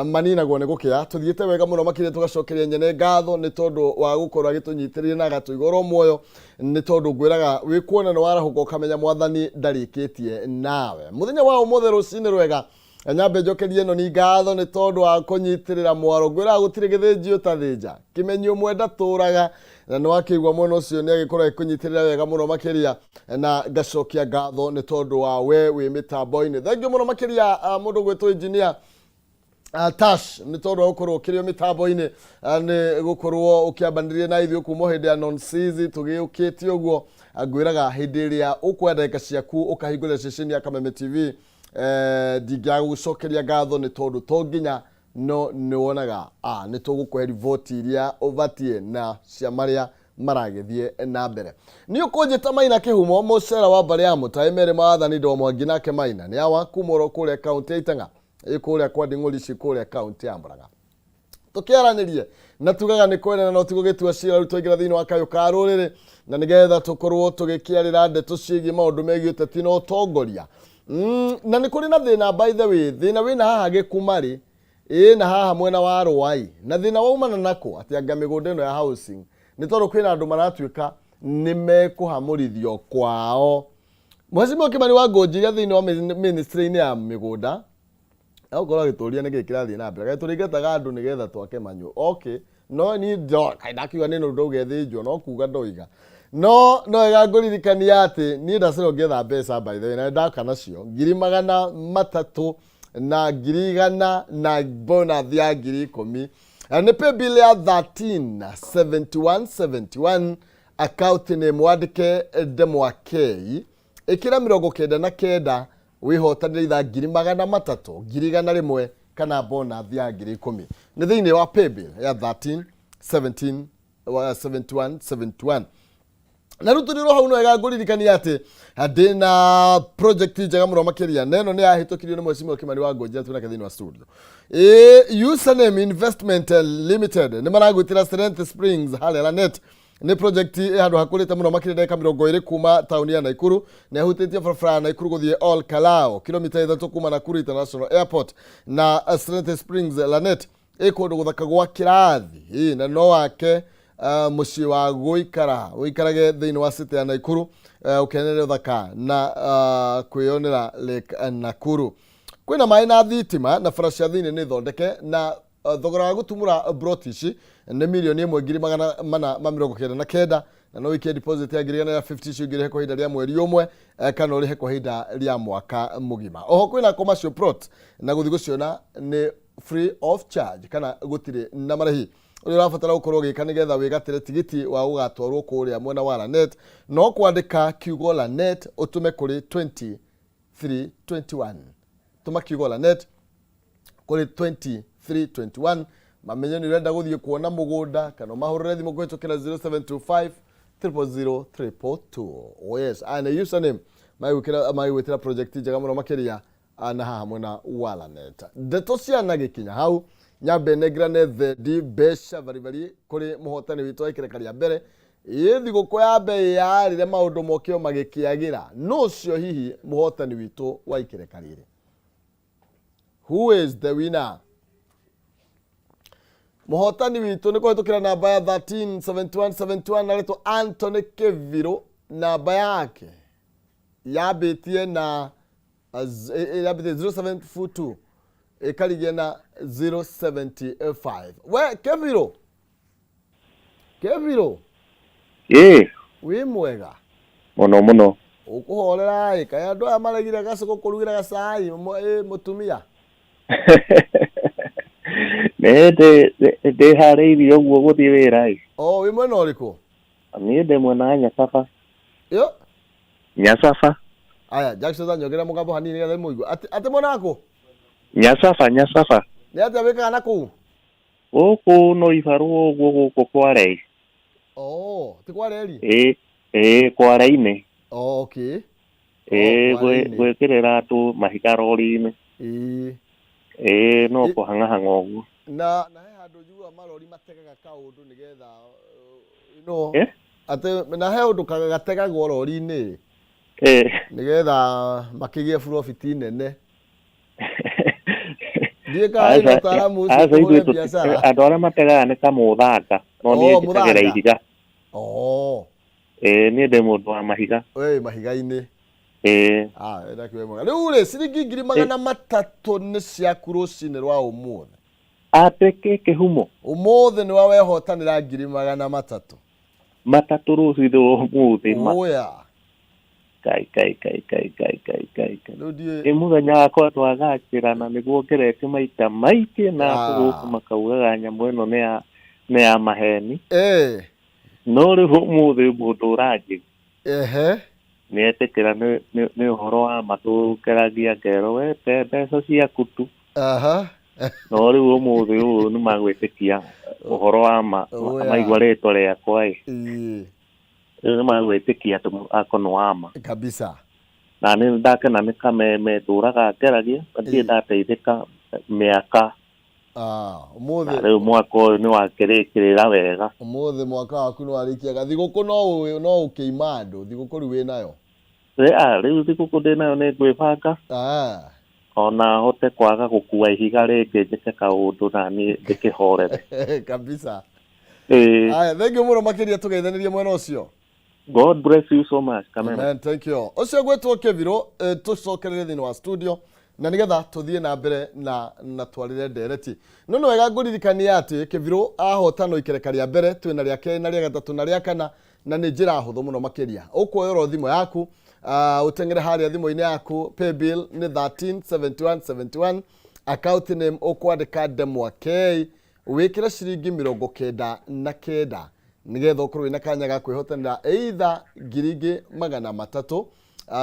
Maninagwo nĩ gũkĩa. Tũthiĩte wega mũno makĩria, tũgacokeria nyene ngatho nĩ tondũ wa gũkorwo agĩtũnyitĩrĩire na agatũiga oro muoyo, nĩ tondũ ngwĩraga wĩ kuona nĩ warahũka ũkamenya Mwathani ndarĩkĩtie nawe. Mũthenya wa ũmũthĩ rũcinĩ rwega, nyambe njokerie ĩno ni ngatho nĩ tondũ wa kũnyitĩrĩra mwaro. Ngwĩraga gũtirĩ gĩthĩnji ũtathĩnja, kĩmenyi ũmwe ndatũraga, na nĩ wakĩigua mwena ũcio nĩ agĩkorwo agĩkũnyitĩrĩra wega mũno makĩria, na ngacokia ngatho nĩ tondũ wa we wĩ mĩtambo-inĩ. Thengiũ mũno makĩria, mũndũ gwĩtwo engineer Tash, nĩ tondũ wa gũkorwo ũkĩrĩ o mĩtambo-inĩ, nĩ gũkorwo ũkĩambanĩria na ithuĩ kuma hĩndĩ ya non-season tũgĩũkĩte ũguo. Ngwĩraga hĩndĩ ĩrĩa ũkuoya ndagĩka ciaku ũkahingũrĩra ceceni ya Kameme TV, ndingĩaga gũgũcokeria ngatho, nĩ tondũ to nginya no nĩ wonaga nĩ tũgũkũhe riboti iria ũbatiĩ na cia marĩa maragĩthiĩ na mbere. Nĩ ũkũnjĩta Maina Kĩhumo, mũcera wa mbarĩ ya Mũtaĩ merĩ maathani ndo Mwangi, nake Maina nĩ awa kuma oro kũrĩa kaũntĩ ya Itang'a, ĩ kũrĩa kwa Nding'ũri ci kũrĩa kaũntĩ ya Murang'a. Tũkĩaranĩrie na tugaga nĩ kwendana no tigũgĩtua cira. Rĩu twaingĩra thĩinĩ wa kayũ ka rũrĩrĩ, na nĩgetha tũkorwo tũgĩkĩarĩra ndeto ciĩgiĩ maũndũ megiĩ ũteti na ũtongoria. Na nĩ kũrĩ na thĩna, by the way, thĩna wĩna haha Gĩkumarĩ, ĩ na haha mwena wa Rwai, na thĩna waumana nako atĩ anga mĩgũnda ĩno ya housing, nĩ tondũ kwĩna andũ maratuĩka nĩ mekũhamũrithio kwao. Mheshimiwa Kimani wa Ngũnjiria thĩinĩ wa ministry-inĩ ya mĩgũnda agũkorwo agĩtũria nĩkĩ kĩrathiĩ na mbere, kaĩ tũringataga andũ nĩgetha twake manyu. Okay, no niĩ kaĩ ndakiuga nĩ ndauga ĩthĩnjwo, no kuga ndoiga, no no wega ngũririkania atĩ niĩ ndacerwo ngĩetha mbeca, by the way, na ndaka nacio 300,000 na 100,000 na bonus ya 10,000. Nĩ paybill ya 13 71 71, account nĩ mwandĩke Ndemwa K, ĩkĩra 99, wĩhotanĩre itha 300,000, 100,000 kana bonus ya 10,000. Nĩ thĩinĩ wa paybill ya 13 17 71 71. Na rĩu tũrĩ hau, no wega ngũririkania atĩ ndĩna project njega mũno makĩria, na ĩno nĩ yahĩtũkirio nĩ Mheshimiwa Kimani wa Ngũnjira, twĩnake thĩinĩ wa studio. Ĩ Username Investment Limited nĩ maragwĩtĩra Strength Springs harĩa Lanet. Nĩ project ĩ handũ hakũrĩte mũno makĩria, ndagĩka 20 kuma taũni ya Naikuru, na ĩhutĩtie barabara ya Naikuru gũthiĩ Ol Kalou, kilomita 3 kuma Nakuru International Airport. Na Strength Springs Lanet ĩ kũndũ gũthaka gwa kĩrathi. Ĩ, na no wake mũciĩ wa gũikara, ũikarage thĩinĩ wa city ya Naikuru, ũkenere ũthaka na kwĩyonera Lake Nakuru. Kwĩna maĩ na thitima, na bara cia thĩinĩ nĩ thondeke, na thogora wa gũtumũra broti ici nĩ 1,499,000, na no wĩkie deposit ya 150,000, icio ingĩ ũrĩhe kwa ihinda rĩa mweri ũmwe, kana ũrĩhe kwa ihinda rĩa mwaka mũgima. Oho kwĩna commercial plot, na gũthiĩ gũciona nĩ free of charge, kana gũtirĩ na marĩhi. Ũrĩa ũrabatara gũkorwo ũgĩka nĩgetha wĩgatĩre tigiti wa gũgatwarwo kũrĩa mwena wa Lanet no kwandĩka kiugo Lanet, ũtũme kũrĩ 2321. Tũma kiugo Lanet kũrĩ 2321, mamenye nĩ ũrenda gũthiĩ kuona mũgũnda, kana ũmahũrĩre thimũ kũhĩtũkĩra 0725 000 222. Oh yes, aya nĩ Username magĩgwĩtĩra project njega mũno makĩria, na haha mwena wa Lanet. Ndeto ciana gĩkinya hau, nyambe nengerane thendi mbeca baribari kũrĩ mũhotani witũ wa ikereka rĩa mbere. Ĩ thigũkũ ya mbere yarĩre maũndũ mokĩo magĩkĩagĩra no ũcio hihi mũhotani witũ wa ikereka rĩrĩ. Who is the winner? Mũhotani witũ nĩ kũhĩtũkĩra namba ya 137171, aretwo Anthony Kĩvirũ. Namba yake yambĩtie na yambĩtie 0742, ĩkarigia na 075. We Kĩvirũ, Kĩvirũ! Ĩĩ. Wĩ mwega? Mũno mũno. Ũkũhorera ĩ, kaĩ andũ aya maregire gacũgũ kũrugĩra gacai ĩ mũtumia? Nĩ ndĩharĩirie ũguo gũthiĩ wĩra ĩ. O wĩ mwena ũrĩkũ? Niĩ ndĩ mwena wa Nyacaba. Yo. Nyacaba. Aya Jackson, nyongerera mũgambo hanini nĩgetha mũigue. Atĩ mwena waku? Nyacaba, Nyacaba. Nĩ atĩa wĩkaga na kũu? Gũkũ no ibarũa ũguo gũkũ kwa rei. Oh, ti kwa reri? Ĩĩ ĩĩ, kwa rei-inĩ. Oh, okay. Ĩĩ. Kwa rei-inĩ. Gwĩkĩrĩra andũ mahiga rori-inĩ. Ĩĩ. Ĩĩ, no kũhang'ahang'a ũguo. Na he handũ njiguaga marori mategaga kaũndũ nĩgetha no Eh? Atĩ na he ũndũ gategagwo rori-inĩ nĩgetha makĩgĩe profit nene. Ndiĩ kana wĩna Aca ũtaaramu ũcio aca tũhũre ithuĩ biacara. andũ arĩa mategaga nĩ kamũthanga no niĩ Oh, njĩkagĩra mũthanga. ihiga. Oh, Ĩĩ niĩ ndĩ mũndũ wa mahiga. wĩ mahiga-inĩ. Ĩĩ. Ah, wĩna kiugo mwega. Rĩu rĩ, ciringi 300,000 nĩ ciaku rũcinĩ rwa ũmũthĩ. Atĩ kĩ kĩhumo Ũmũthĩ nĩ wa wehotanĩra 300,000. 300 rũcinĩ rwa ũmũthĩ ma. Oya. Kai kai kai kai kai kai kai kai. Rĩu ndiũĩ. Ĩ mũthenya wakwa twagacĩra na nĩguo ngeretie maita maingĩ na Ah. gũkũ makaugaga nyamũ ĩno nĩ ya maheni. Eh. No rĩu ũmũthĩ mũndũ ũranjĩ Ehe. nĩ etĩkĩra nĩ ũhoro wa ma tũkeragia ngerwo we te mbeca ciaku tu. Aha. No rĩu ũmũthĩ ũyũ nĩ magwĩtĩkia ũhoro wa ma Oya. maigua rĩtwa rĩakwa ĩ. Ĩĩ. Rĩu nĩ magwĩtĩkia atĩ mũthako nĩ wa ma. Kabisa. Na nĩ ndakena nĩ kameme ndũraga ngeragia na ndirĩ Ĩĩ. ndateithĩka mĩaka. Ah, Na ũmũthĩ rĩu mwaka ũyũ nĩ wakĩrĩkĩrĩra wega. ũmũthĩ mwaka waku nĩ warĩkia. Thigũkũ no no ũkĩima andũ, thigũkũ rĩu wĩnayo. Rĩu thigũkũ ndĩnayo nĩ ngwĩbanga Ah. ona hote kwaga gũkua ihiga rĩngĩ njĩke kaũndũ na niĩ ndĩkĩhorere. Kabisa. Ĩĩ. Aya, thank you mũno makĩria tũgeithanĩrie mwena ũcio. God bless you so much Kameme. Amen, thank you. Ũcio gwĩtwo Kĩbirũ, tũcokerere thĩinĩ wa studio na nĩgetha tũthiĩ na mbere na twarĩre ndereti. No nĩ wega ngũririkania atĩ Kĩbirũ ahotana ikereka rĩa mbere, twĩna rĩa kerĩ na rĩa gatatũ na rĩa kana, na nĩ njĩra hũthũ mũno makĩria. Ũkuoyora thimũ yaku, ũteng'ere harĩa thimũ-inĩ yaku, paybill nĩ 137171, account name ũkwandĩka Ndemwa K, wĩkĩre ciringi 99 nĩgetha ũkorwo wĩna kanya ga kwĩhotanĩra either 300,000,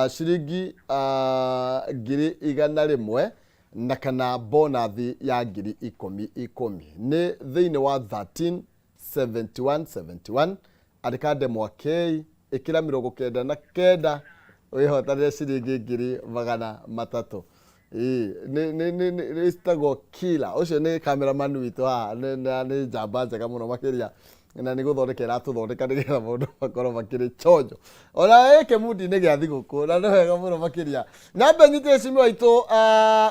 ciringi 100,000 na kana bonathi ya 10,000 10,000. Nĩ thĩinĩ wa 137171, andĩka Ndemwa K, ĩkĩra 99 wĩhotanĩre ciringi 300,000. Ĩĩ, nĩ citagwo kila. Ũcio nĩ cameraman witũ haha, nĩ njamba njega mũno makĩria na nĩ gũthondeka ĩratũthondeka nĩgetha maũndũ makorwo makĩrĩ chonjo ona ĩke mundi-inĩ gĩa thigũkũ, na nĩ wega mũno makĩria. Namba nyite mheshimiwa witũ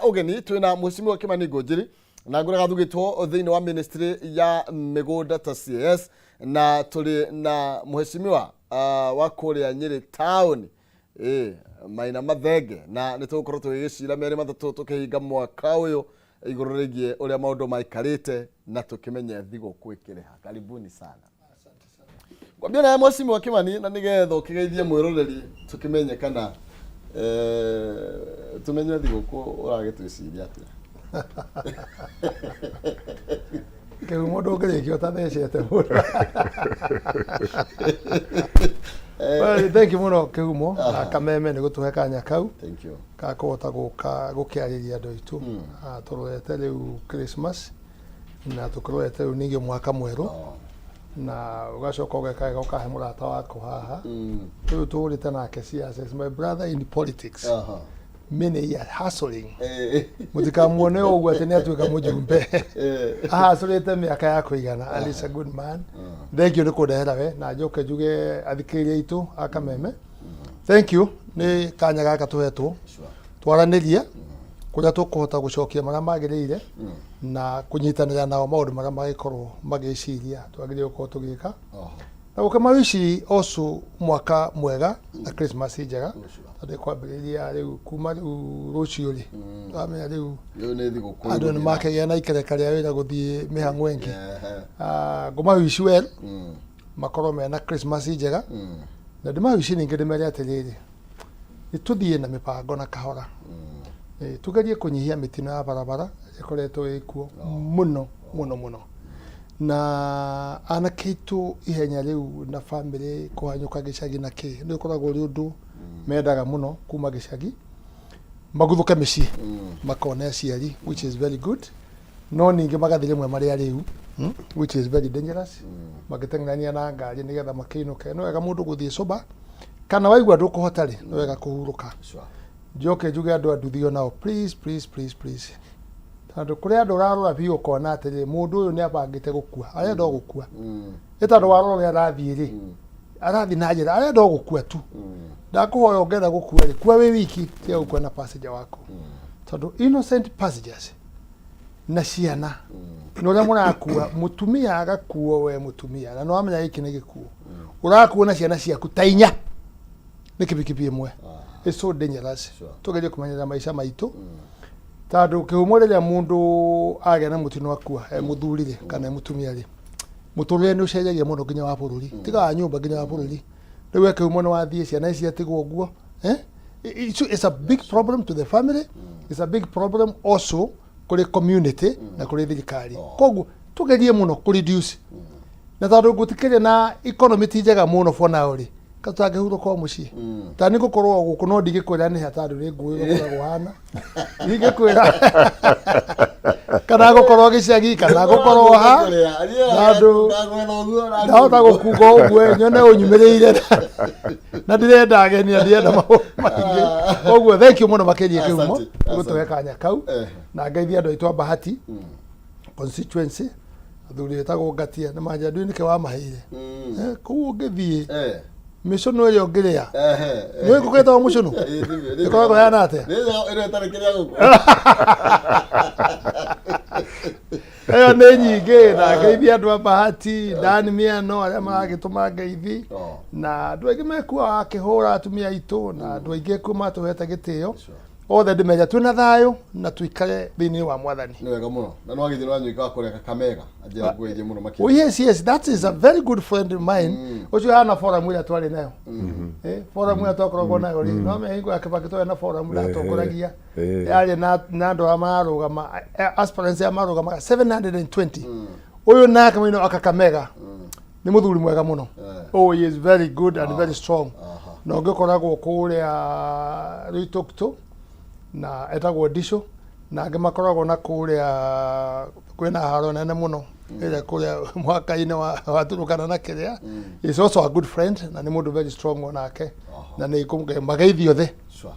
ũgeni, twĩna mheshimiwa Kimani Ngũnjiri na ngũraga thugĩtwo thĩinĩ wa ministry ya mĩgũnda ta CAS, na tũrĩ na mheshimiwa wa kũrĩa Nyĩrĩ town, ĩĩ, Maina Mathenge, na nĩ tũgũkorwo tũgĩgĩcira merĩ matatũ tũkĩhinga mwaka ũyũ igũrũ rĩgiĩ ũrĩa maũndũ maikarĩte na tũkĩmenye thigũkũ ĩkĩrĩha. Karibuni sana. Kwambia nawe mheshimiwa Kimani, na nĩgetha ũkĩgeithie mwĩroreri tũkĩmenye kana tũmenye thigũkũ ũragĩtwĩciria atĩa. Kĩhumo ndũngĩrĩkia ũtathecete mũndũ. Well, thank you mũno Kĩhumo na Kameme nĩ gũtũhe kanya kau Thank you. ka kũhota gũka gũkĩarĩria andũ aitũ. Tũrorete rĩu Christmas na tũkĩrorete rĩu ningĩ mwaka mwerũ, na ũgacoka ũgeka wega ũkahe mũrata waku haha rĩu tũhũrĩte nake siasa, is my brother in politics, many years hustling. Mũtikamuone ũguo atĩ nĩ atuĩka mũjumbe, ahacũrĩte mĩaka ya kũigana, and is a good man. Thank you nĩ kũndehera we, na njoke njuge athikĩrĩria aitũ a Kameme, thank you nĩ kanya gaka tũhetwo twaranĩrie kũrĩa tũkũhota gũcokia marĩa magĩrĩire na kũnyitanĩra nao maũndũ marĩa magĩkorwo magĩciria twagĩrĩire gũkorwo tũgĩka na gũkĩmawici also mwaka mwega na Christmas njega, tondũ kwambĩrĩria rĩu kuma rĩu rũciũ rĩ, twamenya rĩu Rĩu nĩ thigũkũ. Andũ nĩ makĩgĩa na ikereka rĩa wĩra gũthiĩ mĩhang'o ĩngĩ. Ngũmawici well, makorwo mena Christmas njega, na ndĩmawici ningĩ ndĩmere atĩrĩrĩ, nĩ tũthiĩ na mĩbango na kahora. Tugerie kũnyihia mĩtino ya barabara ĩkoretwo ĩkuo mũno mũno mũno, na anake aitũ ihenya rĩu na bamĩrĩ kũhanyũka gĩcagi na kĩ nĩ ũkoragwo ũrĩ ũndũ mendaga mũno kuma gĩcagi maguthũke mĩciĩ makone aciari, which is very good, no ningĩ magathiĩ rĩmwe marĩ arĩu, which is very dangerous, magĩteng'erania na ngari nĩgetha makĩinũke. Nĩ wega mũndũ gũthiĩ sober, kana waigua ndũkũhota rĩ, nĩ wega kũhurũka. Njoke njuge andũ a nduthi onao, please, please, please, please, tondũ kũrĩ andũ ũrarora biũ ũkona atĩrĩrĩ, mũndũ ũyũ nĩ abangĩte gũkua, arenda o gũkua, nĩ tondũ warora ũrĩa arathiĩ rĩ, arathiĩ na njĩra arenda o gũkua tu. Ndakũhoya, ũngĩenda gũkua rĩ, kua wĩ wiki, tiga gũkua na passenger waku, tondũ innocent passengers Na ciana na ũrĩa mũrakua, mũtumia agakuo we mũtumia, na nĩwamenya gĩkĩ nĩ gĩkuo, ũrakuo na ciana ciaku ta inya nĩ kibikibi ĩmwe. It's so dangerous. Tũgerie kũmenyerera maica maitũ, tondũ kĩhumo rĩrĩa mũndũ agĩa na mũtino akua e mũthuri rĩ kana e mũtumia rĩ, mũtũrĩre nĩ ũcenjagia mũno, nginya wa bũrũri, tiga wa nyũmba, nginya wa bũrũri. Rĩu we kĩhumo nĩ wathiĩ, ciana ici ciatigwo ũguo, eh? It's a big problem to the family. It's a big problem also kũrĩ community na kũrĩ thirikari. Koguo tũgerie mũno kũ reduce, na tondũ gũtikĩrĩ na economy ti njega mũno for now rĩ, katangĩhurũka o mũciĩ ta nĩ gũkorwo o gũkũ, no ndigĩkwĩra nĩ ha, tondũ nĩ ngũĩ ũrĩa kũragwo hana, ndigĩkwĩra kana gũkorwo gĩcagi kana gũkorwo ha, tondũ ndahota gũkunga ũguo nyone ũnyumĩrĩire na ndirenda ageni na ndirenda maũndũ maingĩ. Koguo thank you mũno makĩria, kĩhumo, Asante, gũtũhe kanya kau. Na ngeithia andũ aitũ a Bahati constituency, athuri wĩtagwo Ngatia nĩ manja ndui nĩkĩ wamaheire. Kũu ũngĩthiĩ mĩcũnũ ĩrĩa ũngĩrĩa, nĩ ngũkũ ĩtagwo mũcũnũ, ĩkoragwo yana atĩa? Ĩno ĩtarĩ kĩrĩa gũkũ. Ĩyo nĩ nyingĩ. Na ngeithia andũ a Bahati, Dan Miano, arĩa maragĩtũma ngeithi, na andũ aingĩ mekuo akĩhũra atumia aitũ, na andũ aingĩ kuo matũhete gĩtĩo othe. Ndĩmenya twĩna thayũ na tũikare thĩinĩ wa Mwathani. Nĩ wega mũno, na nĩ wagĩthiĩ nĩwanyuĩka wa kũrĩa Kakamega, anjĩra ngũgeithie mũno Oh, makĩria. Yes, that is a very good friend of mine. Ũcio hana forum ĩrĩa twarĩ nayo. Forum ĩrĩa twakoragwo nayo rĩ, no menya hingo ya Kibaki twarĩ na forum ndatongoragia. Yarĩ na andũ arĩa mararũgama, aspirants arĩa marũgamaga 720. Ũyũ nake mũino wa Kakamega nĩ mũthuri mwega mũno. Oh, he is very good and very strong. Na ũngĩ ũkoragwo kũrĩa Ruitokto na etagwo Ndicũ, na angĩ makoragwo na kũrĩa kwĩna haro nene mũno ĩrĩa kũrĩa mwaka-inĩ wa Turukana na kĩrĩa, is also a good friend na nĩ mũndũ very strong onake, na nĩ mageithio othe,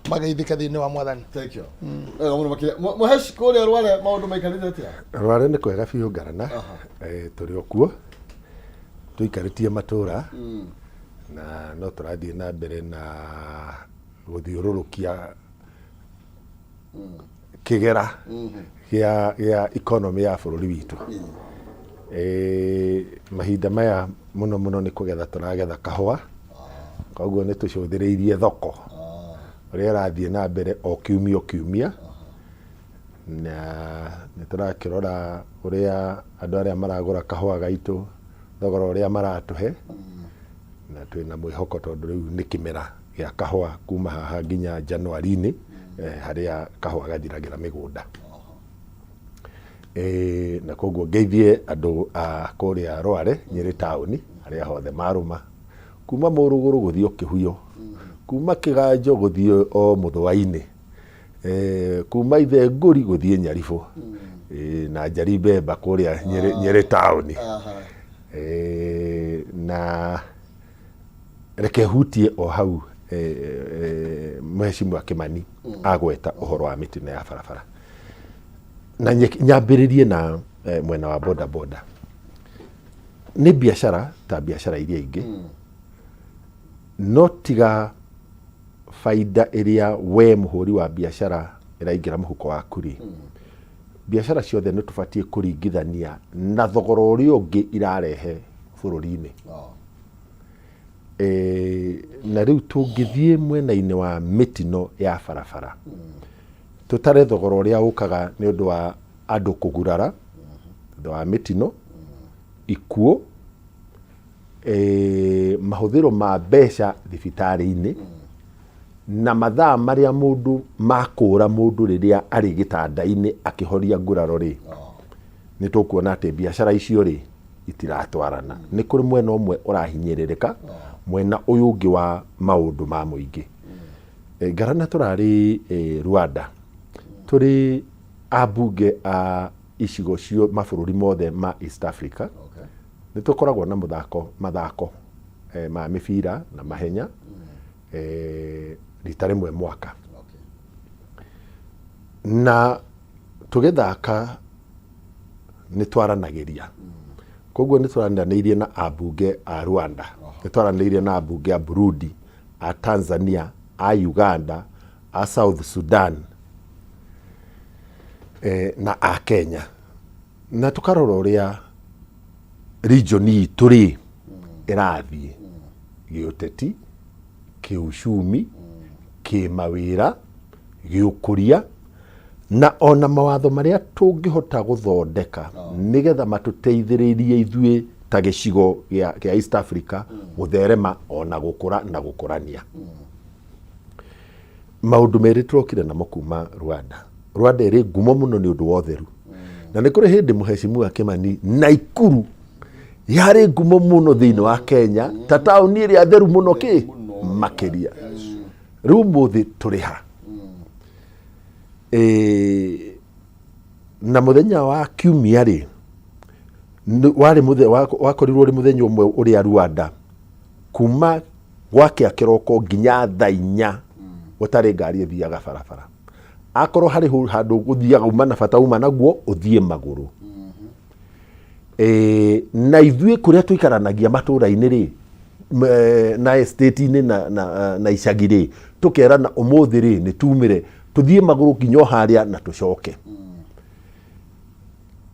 mageithĩke thĩinĩ wa Mwathani. Thank you, wega mũno makĩria. Mũheshi, kũrĩa Rware maũndũ maikarĩte atĩa? Rware nĩ kwega biũ, ngarana. Tũrĩ o kuo tũikarĩtie matũra na no tũrathiĩ na mbere na gũthiũrũrũkia kĩgera gĩa economy ya bũrũri witũ. Mahinda maya mũno mũno nĩ kũgetha tũragetha kahũa, koguo nĩ tũcũthĩrĩirie thoko ũrĩa ĩrathiĩ na mbere o kiumia o kiumia, na nĩ tũrakĩrora ũrĩa andũ arĩa maragũra kahũa gaitũ, thogora ũrĩa maratũhe, na twĩna mwĩhoko tondũ rĩu nĩ kĩmera gĩa kahũa kuma haha nginya Januari-inĩ, harĩa kahũa gathiragĩra mĩgũnda. Na koguo ngeithie andũ a kũrĩa Rware, Nyĩrĩ taũni, harĩa hothe marũma kuma Mũrũgũrũ gũthiĩ o Kĩhuyo, kuma Kĩganjo gũthiĩ o Mũthũa-inĩ, kuma Ithengũri gũthiĩ Nyaribũ, na Njari Mbemba kũrĩa Nyĩrĩ, Nyĩrĩ taũni. Na reke hutie o hau, Mheshimiwa Kimani agweta ũhoro wa mĩtino ya barabara, na nyambĩrĩrie na mwena wa boda boda. Nĩ biacara ta biacara iria ingĩ, no tiga baida ĩrĩa we mũhũri wa biacara ĩraingĩra mũhuko waku rĩ, biacara ciothe nĩ tũbatiĩ kũringithania na thogora ũrĩa ũngĩ irarehe bũrũri-inĩ. Na rĩu tũngĩthiĩ mwena-inĩ wa mĩtino ya barabara, tũtare thogora ũrĩa ũkaga nĩ ũndũ wa andũ kũgurara thutha wa mĩtino, ikuũ, mahũthĩro ma mbeca thibitarĩ-inĩ, na mathaa marĩa mũndũ makũra mũndũ rĩrĩa arĩ gĩtanda-inĩ akĩhoria nguraro rĩ, nĩ tũkuona atĩ biacara icio rĩ itiratwarana. Nĩ kũrĩ mwena ũmwe ũrahinyĩrĩrĩka, mwena ũyũ ũngĩ wa maũndũ ma mũingĩ. Ngarana tũrarĩ Rwanda tũrĩ ambunge a icigo cio mabũrũri mothe ma East Africa. Nĩ tũkoragwo na mũthako, mathako ma mĩbira na mahenya rita rĩmwe mwaka, na tũgĩthaka nĩ twaranagĩria. Koguo nĩ twaranĩirie na ambunge a Rwanda, nĩ twaranĩirie na ambunge a Burundi, a Tanzania, a Uganda, a South Sudan, na a Kenya. Na tũkarora ũrĩa region itũ rĩ ĩrathiĩ gĩũteti, kĩucumi, kĩmawĩra, gĩũkũria, na ona mawatho marĩa tũngĩhota gũthondeka nĩgetha matũteithĩrĩrie ithuĩ ta gĩcigo gĩa East Africa gũtherema ona gũkũra na gũkũrania. Maũndũ merĩ tũrokire namo kuma Rwanda. Rwanda ĩrĩ ngumo mũno nĩ ũndũ wa ũtheru. Na nĩ kũrĩ hĩndĩ mũhecimiwa Kĩmani Naikuru yarĩ ngumo mũno thĩinĩ wa Kenya ta taũni ĩrĩa theru mũno kĩ makĩria. Rĩu ũmũthĩ tũrĩ ha? Ĩ, na mũthenya wa kiumia rĩ, warĩ wakorirwo ũrĩ mũthenya ũmwe ũrĩa Rwanda kuma gwakĩa kĩroko nginya thaa 4 gũtarĩ ngari ĩthiaga barabara. Akorwo harĩ handũ ũthiaga uma na bata uma naguo ũthiĩ magũrũ. Na ithuĩ kũrĩa tũikaranagia matũra-inĩ rĩ, na estate-inĩ na icagi rĩ, tũkerana ũmũthĩ rĩ nĩ tumĩre tũthiĩ magũrũ nginya o harĩa na tũcoke.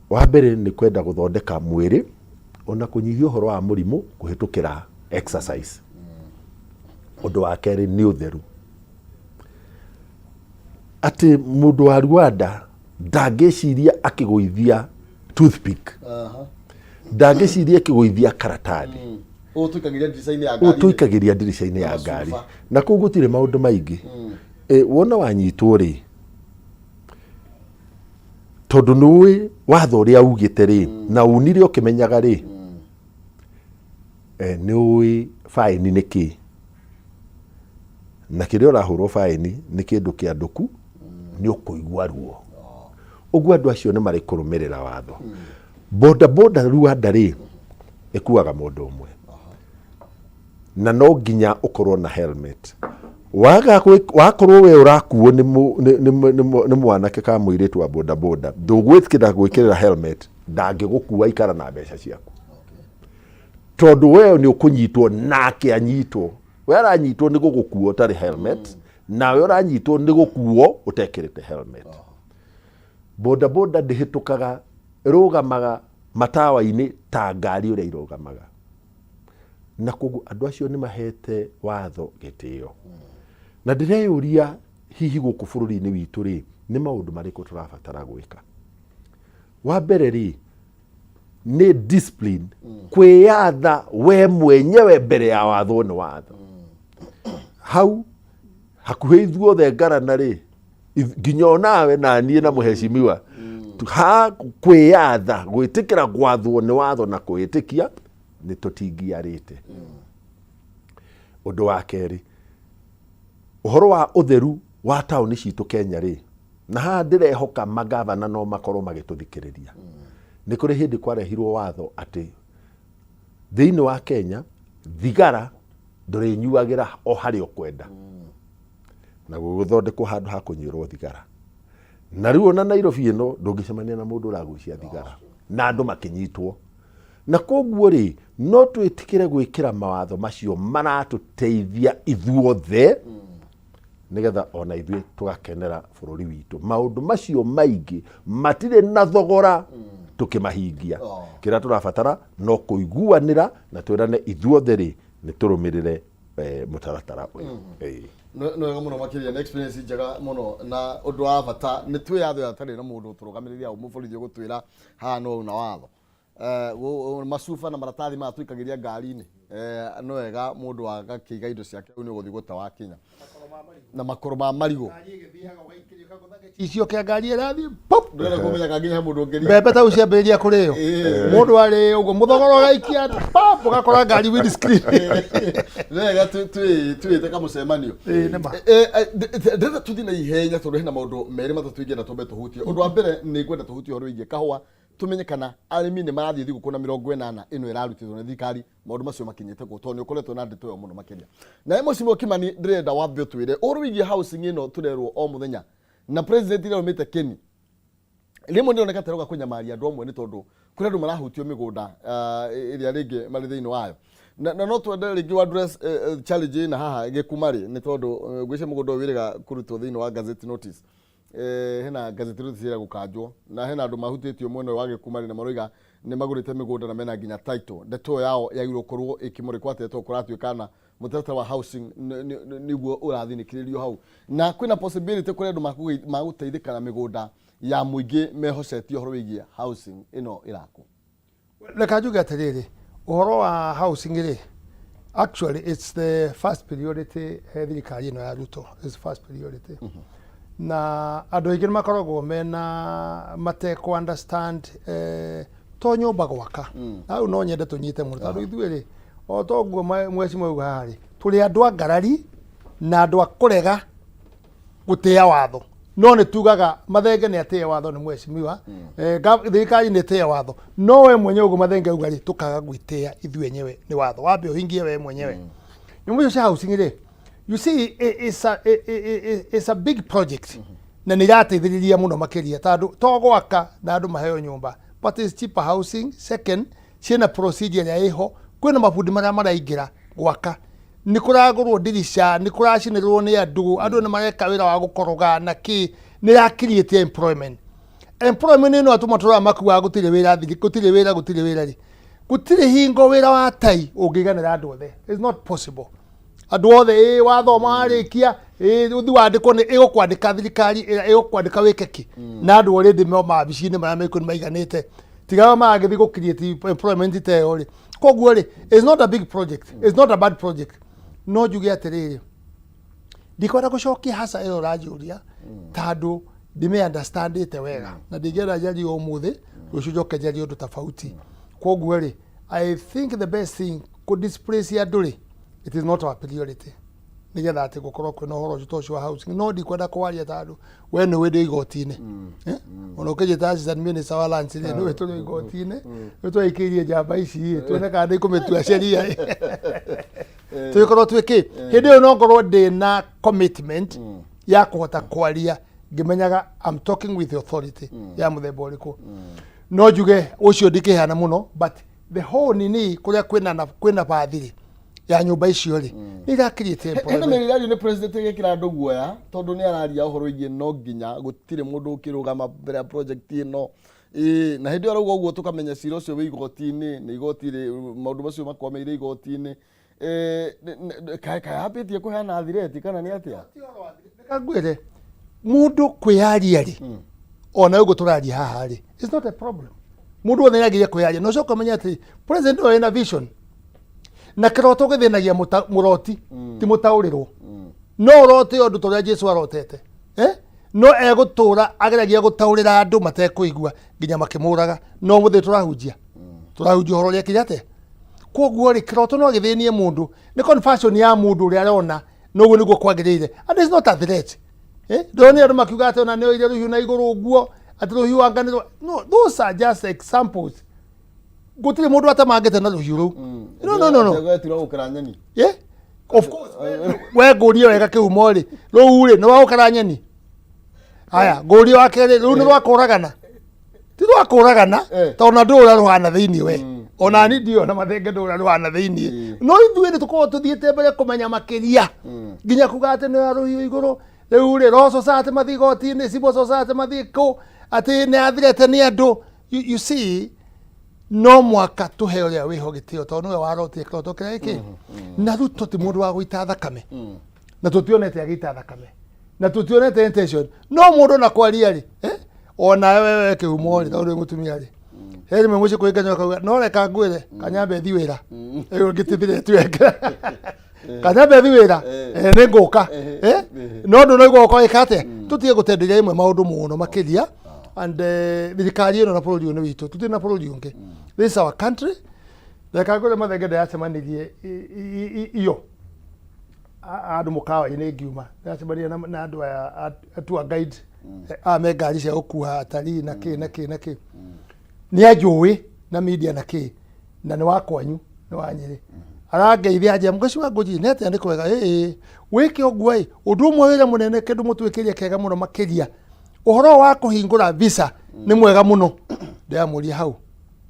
Wa mbere nĩ kwenda gũthondeka mwĩrĩ ona kũnyihia ũhoro wa mũrimũ kũhĩtũkĩra exercise. Ũndũ wa kerĩ nĩ ũtheru. Atĩ mũndũ wa Rwanda ndangĩciria akĩgũithia toothpick, ndangĩciria akĩgũithia karatathi. Ũũ tũikagĩria ndirica-inĩ ya ngari. Tũikagĩria ndirica-inĩ ya ngari. Na kũu gũtirĩ maũndũ maingĩ. Wona wanyitwo rĩ, tondũ nĩ ũĩ watho ũrĩa ugĩte rĩ, na unire ũkĩmenyaga rĩ, nĩ ũĩ baĩni nĩ kĩ, na kĩrĩa ũrahũrwo baĩni nĩ kĩndũ kĩandũku, nĩ ũkũigua ruo. Ũguo andũ acio nĩ marĩ kũrũmĩrĩra watho. Boda boda Rwanda rĩ, ĩkuaga mũndũ ũmwe, na no nginya ũkorwo na helmet. Waga wakorwo we ũrakuo nĩ mwanake kana mũirĩtu wa boda boda, ndũgwĩtĩkĩra gwĩkĩrĩra helmet, ndangĩgũkua ikara na mbeca ciaku. Tondũ we nĩ ũkũnyitwo nake anyitwo. We aranyitwo nĩ gũgũkua ũtarĩ helmet, nawe ũranyitwo nĩ gũkuo ũtekĩrĩte helmet. Boda boda ndĩhĩtũkaga, ĩrũgamaga matawa-inĩ ta ngari ũrĩa irũgamaga. Na koguo andũ acio nĩ mahete watho gĩtĩo. Na ndĩreyũria hihi gũkũ bũrũri-inĩ witũ rĩ, nĩ maũndũ marĩkũ tũrabatara gwĩka? Wa mbere rĩ, nĩ discipline, kwĩyatha we mwenyewe mbere ya watho nĩ watho. Hau hakuhĩ ithuothe ngarana rĩ, nginya onawe na niĩ na mũhecimiwa, ha kwĩyatha, gwĩtĩkĩra gwathwo nĩ watho na kwĩĩtĩkia, nĩ tũtingiarĩte. Ũndũ wa kerĩ, ũhoro wa ũtheru wa taũni citũ Kenya rĩ, na haha ndĩrehoka magavana no makorwo magĩtũthikĩrĩria. Nĩ kũrĩ hĩndĩ kwarehirwo watho atĩ thĩinĩ wa Kenya thigara ndũrĩnyuagĩra o harĩa ũkwenda, na gũgĩthondekwo handũ ha kũnyuĩrwo thigara. Na rĩu ona Nairobi ĩno ndũngĩcemania na mũndũ ũragucia thigara, na andũ makĩnyitwo. Na koguo rĩ, no twĩtĩkĩre gwĩkĩra mawatho macio maratũteithia ithuothe, nĩgetha ona ithuĩ tũgakenera bũrũri witũ. Maũndũ macio maingĩ matirĩ na thogora tũkĩmahingia. Kĩrĩa tũrabatara no kũiguanĩra na twĩrane ithuothe rĩ, nĩ tũrũmĩrĩre mũtaratara ũyũ. Nĩ wega mũno makĩria, nĩ experience njega mũno na ũndũ wa bata nĩ twĩyatho hatarĩ na mũndũ ũtũrũgamĩrĩire au mũborithi ũgũtwĩra haha no una watho. Macuba na maratathi maya tũikagĩria ngari-inĩ, nĩ wega mũndũ agakĩiga indo ciake hau nĩ ũgũthiĩ gũte wakinya. Na makoro ma marigũ. Gĩcicio kĩa ngari ĩrathiĩ pop. Ndũrenda kũmenya nginya he mũndũ ũngĩria. Mbembe ta ciambĩrĩria kũrĩo. Mũndũ arĩ ũguo mũthogoro ũgaikia pop ũgakora ngari windscreen. Nĩ wega twĩte kamũcemanio. Ĩĩ, nĩ ma. Ndĩrenda tũthiĩ na ihenya tondũ hena maũndũ merĩ matatũ ingĩenda twambe tũhutie. Ũndũ wa mbere nĩ ngwenda tũhutie ũhoro wĩgiĩ kahũa, tũmenye kana arĩmi nĩ marathiĩ thigũkũ na 80 ĩno ĩrarutĩtwo nĩ thirikari, maũndũ macio makinyĩte kũ, tondũ nĩ ũkoretwo na ndeto ĩyo mũno makĩria. Nawe Mheshimiwa Kimani, ndĩrenda wambe ũtwĩre ũhoro wĩgiĩ housing ĩno tũrerwo o mũthenya na president ĩrĩa aumĩte Keni. Rĩmwe nĩroneka ta ĩroka kũnyamaria andũ amwe nĩ tondũ kũrĩ andũ marahutio mĩgũnda ĩrĩa rĩngĩ marĩ thĩinĩ wayo. Na no twende rĩngĩ wa address challenge ĩna haha gĩkuma rĩ, nĩ tondũ ngwĩciria mũgũnda ũyũ wĩrĩga kũrutwo thĩinĩ wa gazette notice. Hena ngazeti rĩu ciĩra gũkanjwo na hena andũ mahutĩtio mwena ũyũ wa Gĩkumarĩ na maroiga nĩ magũrĩte mĩgũnda na mena nginya title. Ndeto ĩyo yao yagĩrĩirwo gũkorwo ĩkĩmũrĩkwo atĩa tondũ kũratuĩka na mũtaratara wa housing nĩguo ũrathinĩkĩrĩrio hau, na kwĩna possibility kũrĩ andũ magũteithĩka na mĩgũnda ya mũingĩ mehocetie ũhoro wĩgiĩ housing ĩno ĩrakwo. Reka njuge atĩrĩrĩ, ũhoro wa housing rĩ, actually it's the first priority he thirikari ĩno ya Ruto, it's the first priority. Na andũ aingĩ nĩ makoragwo mena matekũ understand to nyũmba gwaka. Hau no nyende tũnyite mũno tondũ ithuĩ rĩ, o toguo mweci mwauga haha rĩ, tũrĩ andũ a ngarari na andũ a kũrega gũtĩa watho, no nĩ tugaga Mathenge nĩ atĩe watho nĩ mheshimiwa, thirikari nĩ ĩtĩe watho, no we mwenyewe ũguo Mathenge auga rĩ, tũkaga gwĩtĩa ithuĩ enyewe nĩ watho wambe ũhingie we mwenyewe. Nyamũ icio cia housing rĩ, you see, it's a big project na nĩ irateithĩrĩria mũno makĩria tondũ to gwaka na andũ maheo nyũmba, but it's cheaper housing. Second, ciĩna procedure ĩrĩa ĩho, kwĩna mabundi marĩa maraingĩra gwaka, nĩ kũragũrwo ndirica, nĩ kũracinĩrwo nĩ andũ, andũ nĩ mareka wĩra wa gũkoroga na kĩ, nĩ ya create employment. Employment ĩno atũma tũrora makuaga gũtirĩ wĩra, gũtirĩ wĩra, gũtirĩ wĩra rĩ, gũtirĩ hingo wĩra wa tai ũngĩiganĩra andũ othe. It's not possible andũ othe ĩ wathoma warĩkia ĩ ũthi wandĩkwo nĩ ĩgũkwandĩka thirikari ĩrĩa ĩgũkwandĩka wĩke kĩ, na andũ already me mawabici-inĩ marĩa mekuo nĩ maiganĩte, tiga arĩa maragĩthiĩ gũ create employment ta ĩyo rĩ. Koguo rĩ, it's not a big project, it's not a bad project. No njuge atĩrĩrĩ, ndikwenda gũcokia haca ĩyo ũranjũria tondũ ndĩmĩ understandĩte wega na ndingĩenda njarie ũmũthĩ, rũciũ njoke njarie ũndũ tofauti. Koguo rĩ, I think the best thing, kũ displace andũ rĩ, it is not our priority nigetha atĩ gũkorwo kwĩna ũhoro ũcio ta ũcio wa housing. No ndikwenda kwaria tondũ we nĩ wĩ igoti-inĩ. Eh? Ona ũkĩnjĩta assistant minister wa lands rĩ, nĩ tũrĩ igoti-inĩ, nĩ twaikĩirie njamba ici ĩ, tuone kana nĩ ikũmĩtua sheria ĩ. Tũgĩkorwo twĩ kĩ hĩndĩ ĩyo no ngorwo ndĩna commitment ya kũhota kwaria ngĩmenyaga I'm talking with the authority ya mũthemba ũrĩkũ. No njuge ũcio ndikĩheana mũno, but the whole nini kũrĩa kwĩna bathiri ya nyũmba icio rĩ, nĩ ira create hena employment. Mĩario ĩrario nĩ president ĩgĩkĩra andũ guoya tondũ nĩ araria ũhoro wĩgiĩ no nginya gũtirĩ mũndũ ũkĩrũgama mbere ya project ĩno. Ĩĩ, na hĩndĩ ĩyo arauga ũguo tũkamenya cira ũcio wĩ igoti-inĩ, nĩ igoti rĩ maũndũ macio makwamĩire igoti-inĩ. Kaĩ kayambĩtie kũheana thireti kana nĩ atĩa? Reka ngwĩre, mũndũ kwĩyaria rĩ, ona ũguo tũraria haha rĩ, it's not a problem. Mũndũ wothe nĩagĩrĩire kwĩyaria, na ũcoke ũmenye atĩ president ũyũ ena vision na kĩroto gĩthĩnagia mũroti ti mũtaũrĩrwo. No ũrote ũndũ ta ũrĩa Jesu arotete, eh? No egũtũra ageragia gũtaũrĩra andũ matekũigua nginya makĩmũraga, no mũthĩ tũrahunjia ũhoro ũrĩa ekire atĩa. Koguo rĩ, kĩroto no gĩthĩnie mũndũ, nĩ conversion ya mũndũ ũrĩa arona noguo nĩguo kwagĩrĩire, and it's not a threat. Eh, ndĩronire andũ makiuga atĩ ona nĩoire rũhiũ na igũrũ ũguo, atĩ rũhiũ anga nĩ no, those are just examples. Gũtirĩ mũndũ atemangĩte na rũhiũ rũu. No, no, no, no. Etirwo gũkĩra nyeni. Yeah? Of course, we ngũrie wega kĩhumo rĩ, rũu rĩ nĩ wa gũkara nyeni. Haya, ngũrie wa kerĩ, rũu nĩ rwa kũragana? Ti rwa kũragana. Tondũ na ndũĩ ũrĩa rũhana thĩinĩ we, ona ni ndiũĩ, ona Mathenge ndũĩ ũrĩa rũhana thĩinĩ. No ithuĩ nĩ tũkoragwo tũthiĩte mbere kũmenya makĩria nginya kuga atĩ nĩ ya rũhiũ igũrũ. Rĩu rĩ, Law Society mathiĩ igoti-inĩ, Civil Society mathiĩ kũ, atĩ nĩ athirete nĩ andũ. You see, no mwaka tũhe ũrĩa wĩho gĩtĩo tondũ nĩwe warotire kĩroto kĩrĩa gĩkĩ. Na Ruto ti mũndũ wa gũita thakame, na tũtionete agĩita thakame, na tũtionete intention. No mũndũ na kwaria rĩ, eh? Ona wewe kĩhumo rĩ, tondũ wĩ mũtumia rĩ, he rĩmwe mũciĩ kwĩ kauga no reka ngwĩre kanyambe thi wĩra ĩyo ngĩtithire tueke kanyambe thi wĩra, nĩ ngũka, eh? No ndũ no igũka ĩka atĩa, tũtige gũtenderia imwe maũndũ mũno makĩria. And thirikari ĩno na bũrũri ũyũ nĩ witũ, tũtirĩ na bũrũri ũngĩ. This is our country. Reka ngwĩre Mathenge, ndĩracemanirie iyo andũ mũkawa-inĩ ngiuma, ndĩracemanirie na andũ aya a tour guide, aya me ngari cia gũkua atarii na kĩ na kĩ na kĩ. Nĩ anjũĩ na media na kĩ, na nĩ wa kwanyu, nĩ wa Nyĩrĩ. Arangeithia anjĩra, "Mũgeci wa Ngũnji, nĩ atĩa?" "Nĩ kwega." "Ĩĩ, wĩke ũguo ĩ, ũndũ ũmwe wĩra mũnene, kĩndũ mũtwĩkĩire kĩega mũno makĩria, ũhoro wa kũhingũra visa nĩ mwega mũno." Ndĩramũria hau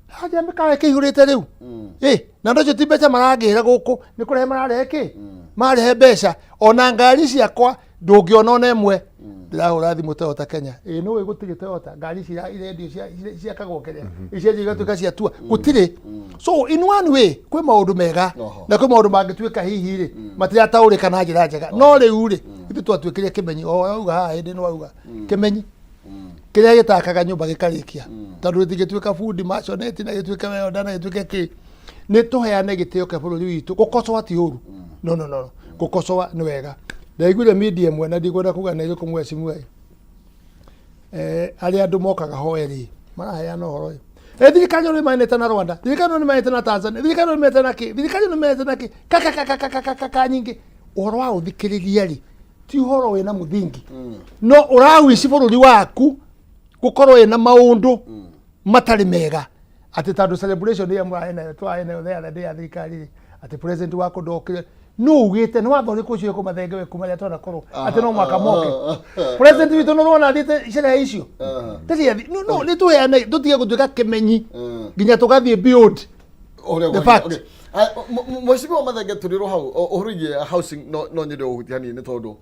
haja mĩkawa ĩkĩihũrĩte rĩu ĩ, na andũ acio ti mbeca marangĩra gũkũ, nĩ kũrehe mararehe kĩ, marehe mbeca. Ona ngari ciakwa Ndũngĩona ona ĩmwe. Ndĩrahũra thimũ Toyota Kenya, ĩ nũĩ gũtirĩ Toyota, ngari cia irendio ciakagwo kĩrĩa icenjio igatuĩka cia tua, gũtirĩ. So in one way kwĩ maũndũ mega na kwĩ maũndũ mangĩtuĩka hihi rĩ matirataũrĩka na njĩra njega. No rĩu rĩ, ithuĩ twatuĩkire kĩmenyi, o wauga haha hĩndĩ nĩ wauga kĩmenyi kĩrĩa gĩtakaga nyũmba gĩkarĩkia, tondũ gĩtingĩtuĩka bundi maconeti na gĩtuĩke welder na gĩtuĩke kĩ. Nĩ tũheane gĩtĩo kĩa bũrũri witũ. Gũkocoa ti ũru, no no no, gũkocoa nĩ wega. Ndaiguire media ĩmwe na ndikwenda kuga nĩ ĩrĩkũ, mheshimiwa, arĩa andũ mokaga hoe rĩ maraheana ũhoro ĩ, thirikari ĩno nĩmanĩte na Rwanda, thirikari ĩno nĩmanĩte na Tanzania, thirikari ĩno nĩmanĩte na kĩ, thirikari ĩno nĩmanĩte na kĩ, kakakakakakaka nyingĩ. Ũhoro wa ũthikĩrĩria rĩ ti ũhoro wĩna mũthingi, no ũrawici bũrũri waku gũkorwo wĩna maũndũ matarĩ mega, atĩ tondũ celebration ĩrĩa mũrarĩ nayo, twarĩ nayo the other day ya thirikari rĩ, atĩ president wa kũndũ okire, nũ ugĩte nĩ watho ũrĩkũ ũcio kũmathenge we kuma rĩrĩa twanakorwo atĩ no mwaka moke president witũ? Nĩ ũrona athiĩte sherehe icio tũtiathi? No no, nĩ tũheane, tũtige gũtuĩka kĩmenyi nginya tũgathiĩ beyond ũrĩa the gwagĩrĩire. fact. Okay. Mheshimiwa Mathenge, tũrĩrwo hau ũhoro wĩgiĩ housing, no nyende ũhutie hanini nĩ tondũ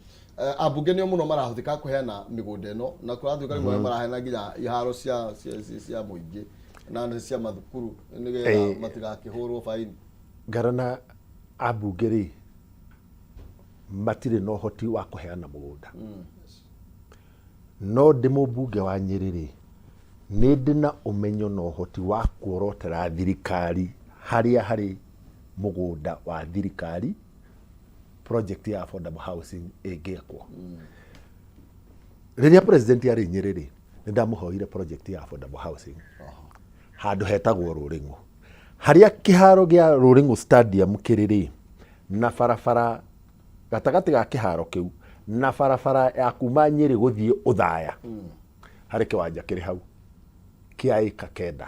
ambunge nĩo mũno marahũthĩka kũheana mĩgũnda ĩno, na kũratuĩka rĩmwe maraheana nginya iharo cia mũingĩ na nĩ cia mathukuru nĩgetha matigakĩhũrwo baini. Ngarana ambunge rĩ matirĩ na ũhoti wa kũheana mũgũnda, no ndĩ mũmbunge wa Nyĩrĩ rĩ, nĩ ndĩ na ũmenyo na ũhoti wa kuorotera thirikari harĩa harĩ mũgũnda wa thirikari project ya affordable housing ĩngĩkwo. Rĩrĩa president arĩ Nyĩrĩ rĩ, nĩ ndamũhoire project ya affordable housing handũ hetagwo Rũrĩng'ũ, harĩa kĩharo gĩa Rũrĩng'ũ Stadium kĩrĩ rĩ, na barabara gatagatĩ ga kĩharo kĩu na barabara ya kuma Nyĩrĩ gũthiĩ Ũthaya, harĩ kĩwanja kĩrĩ hau kĩa ĩka 9.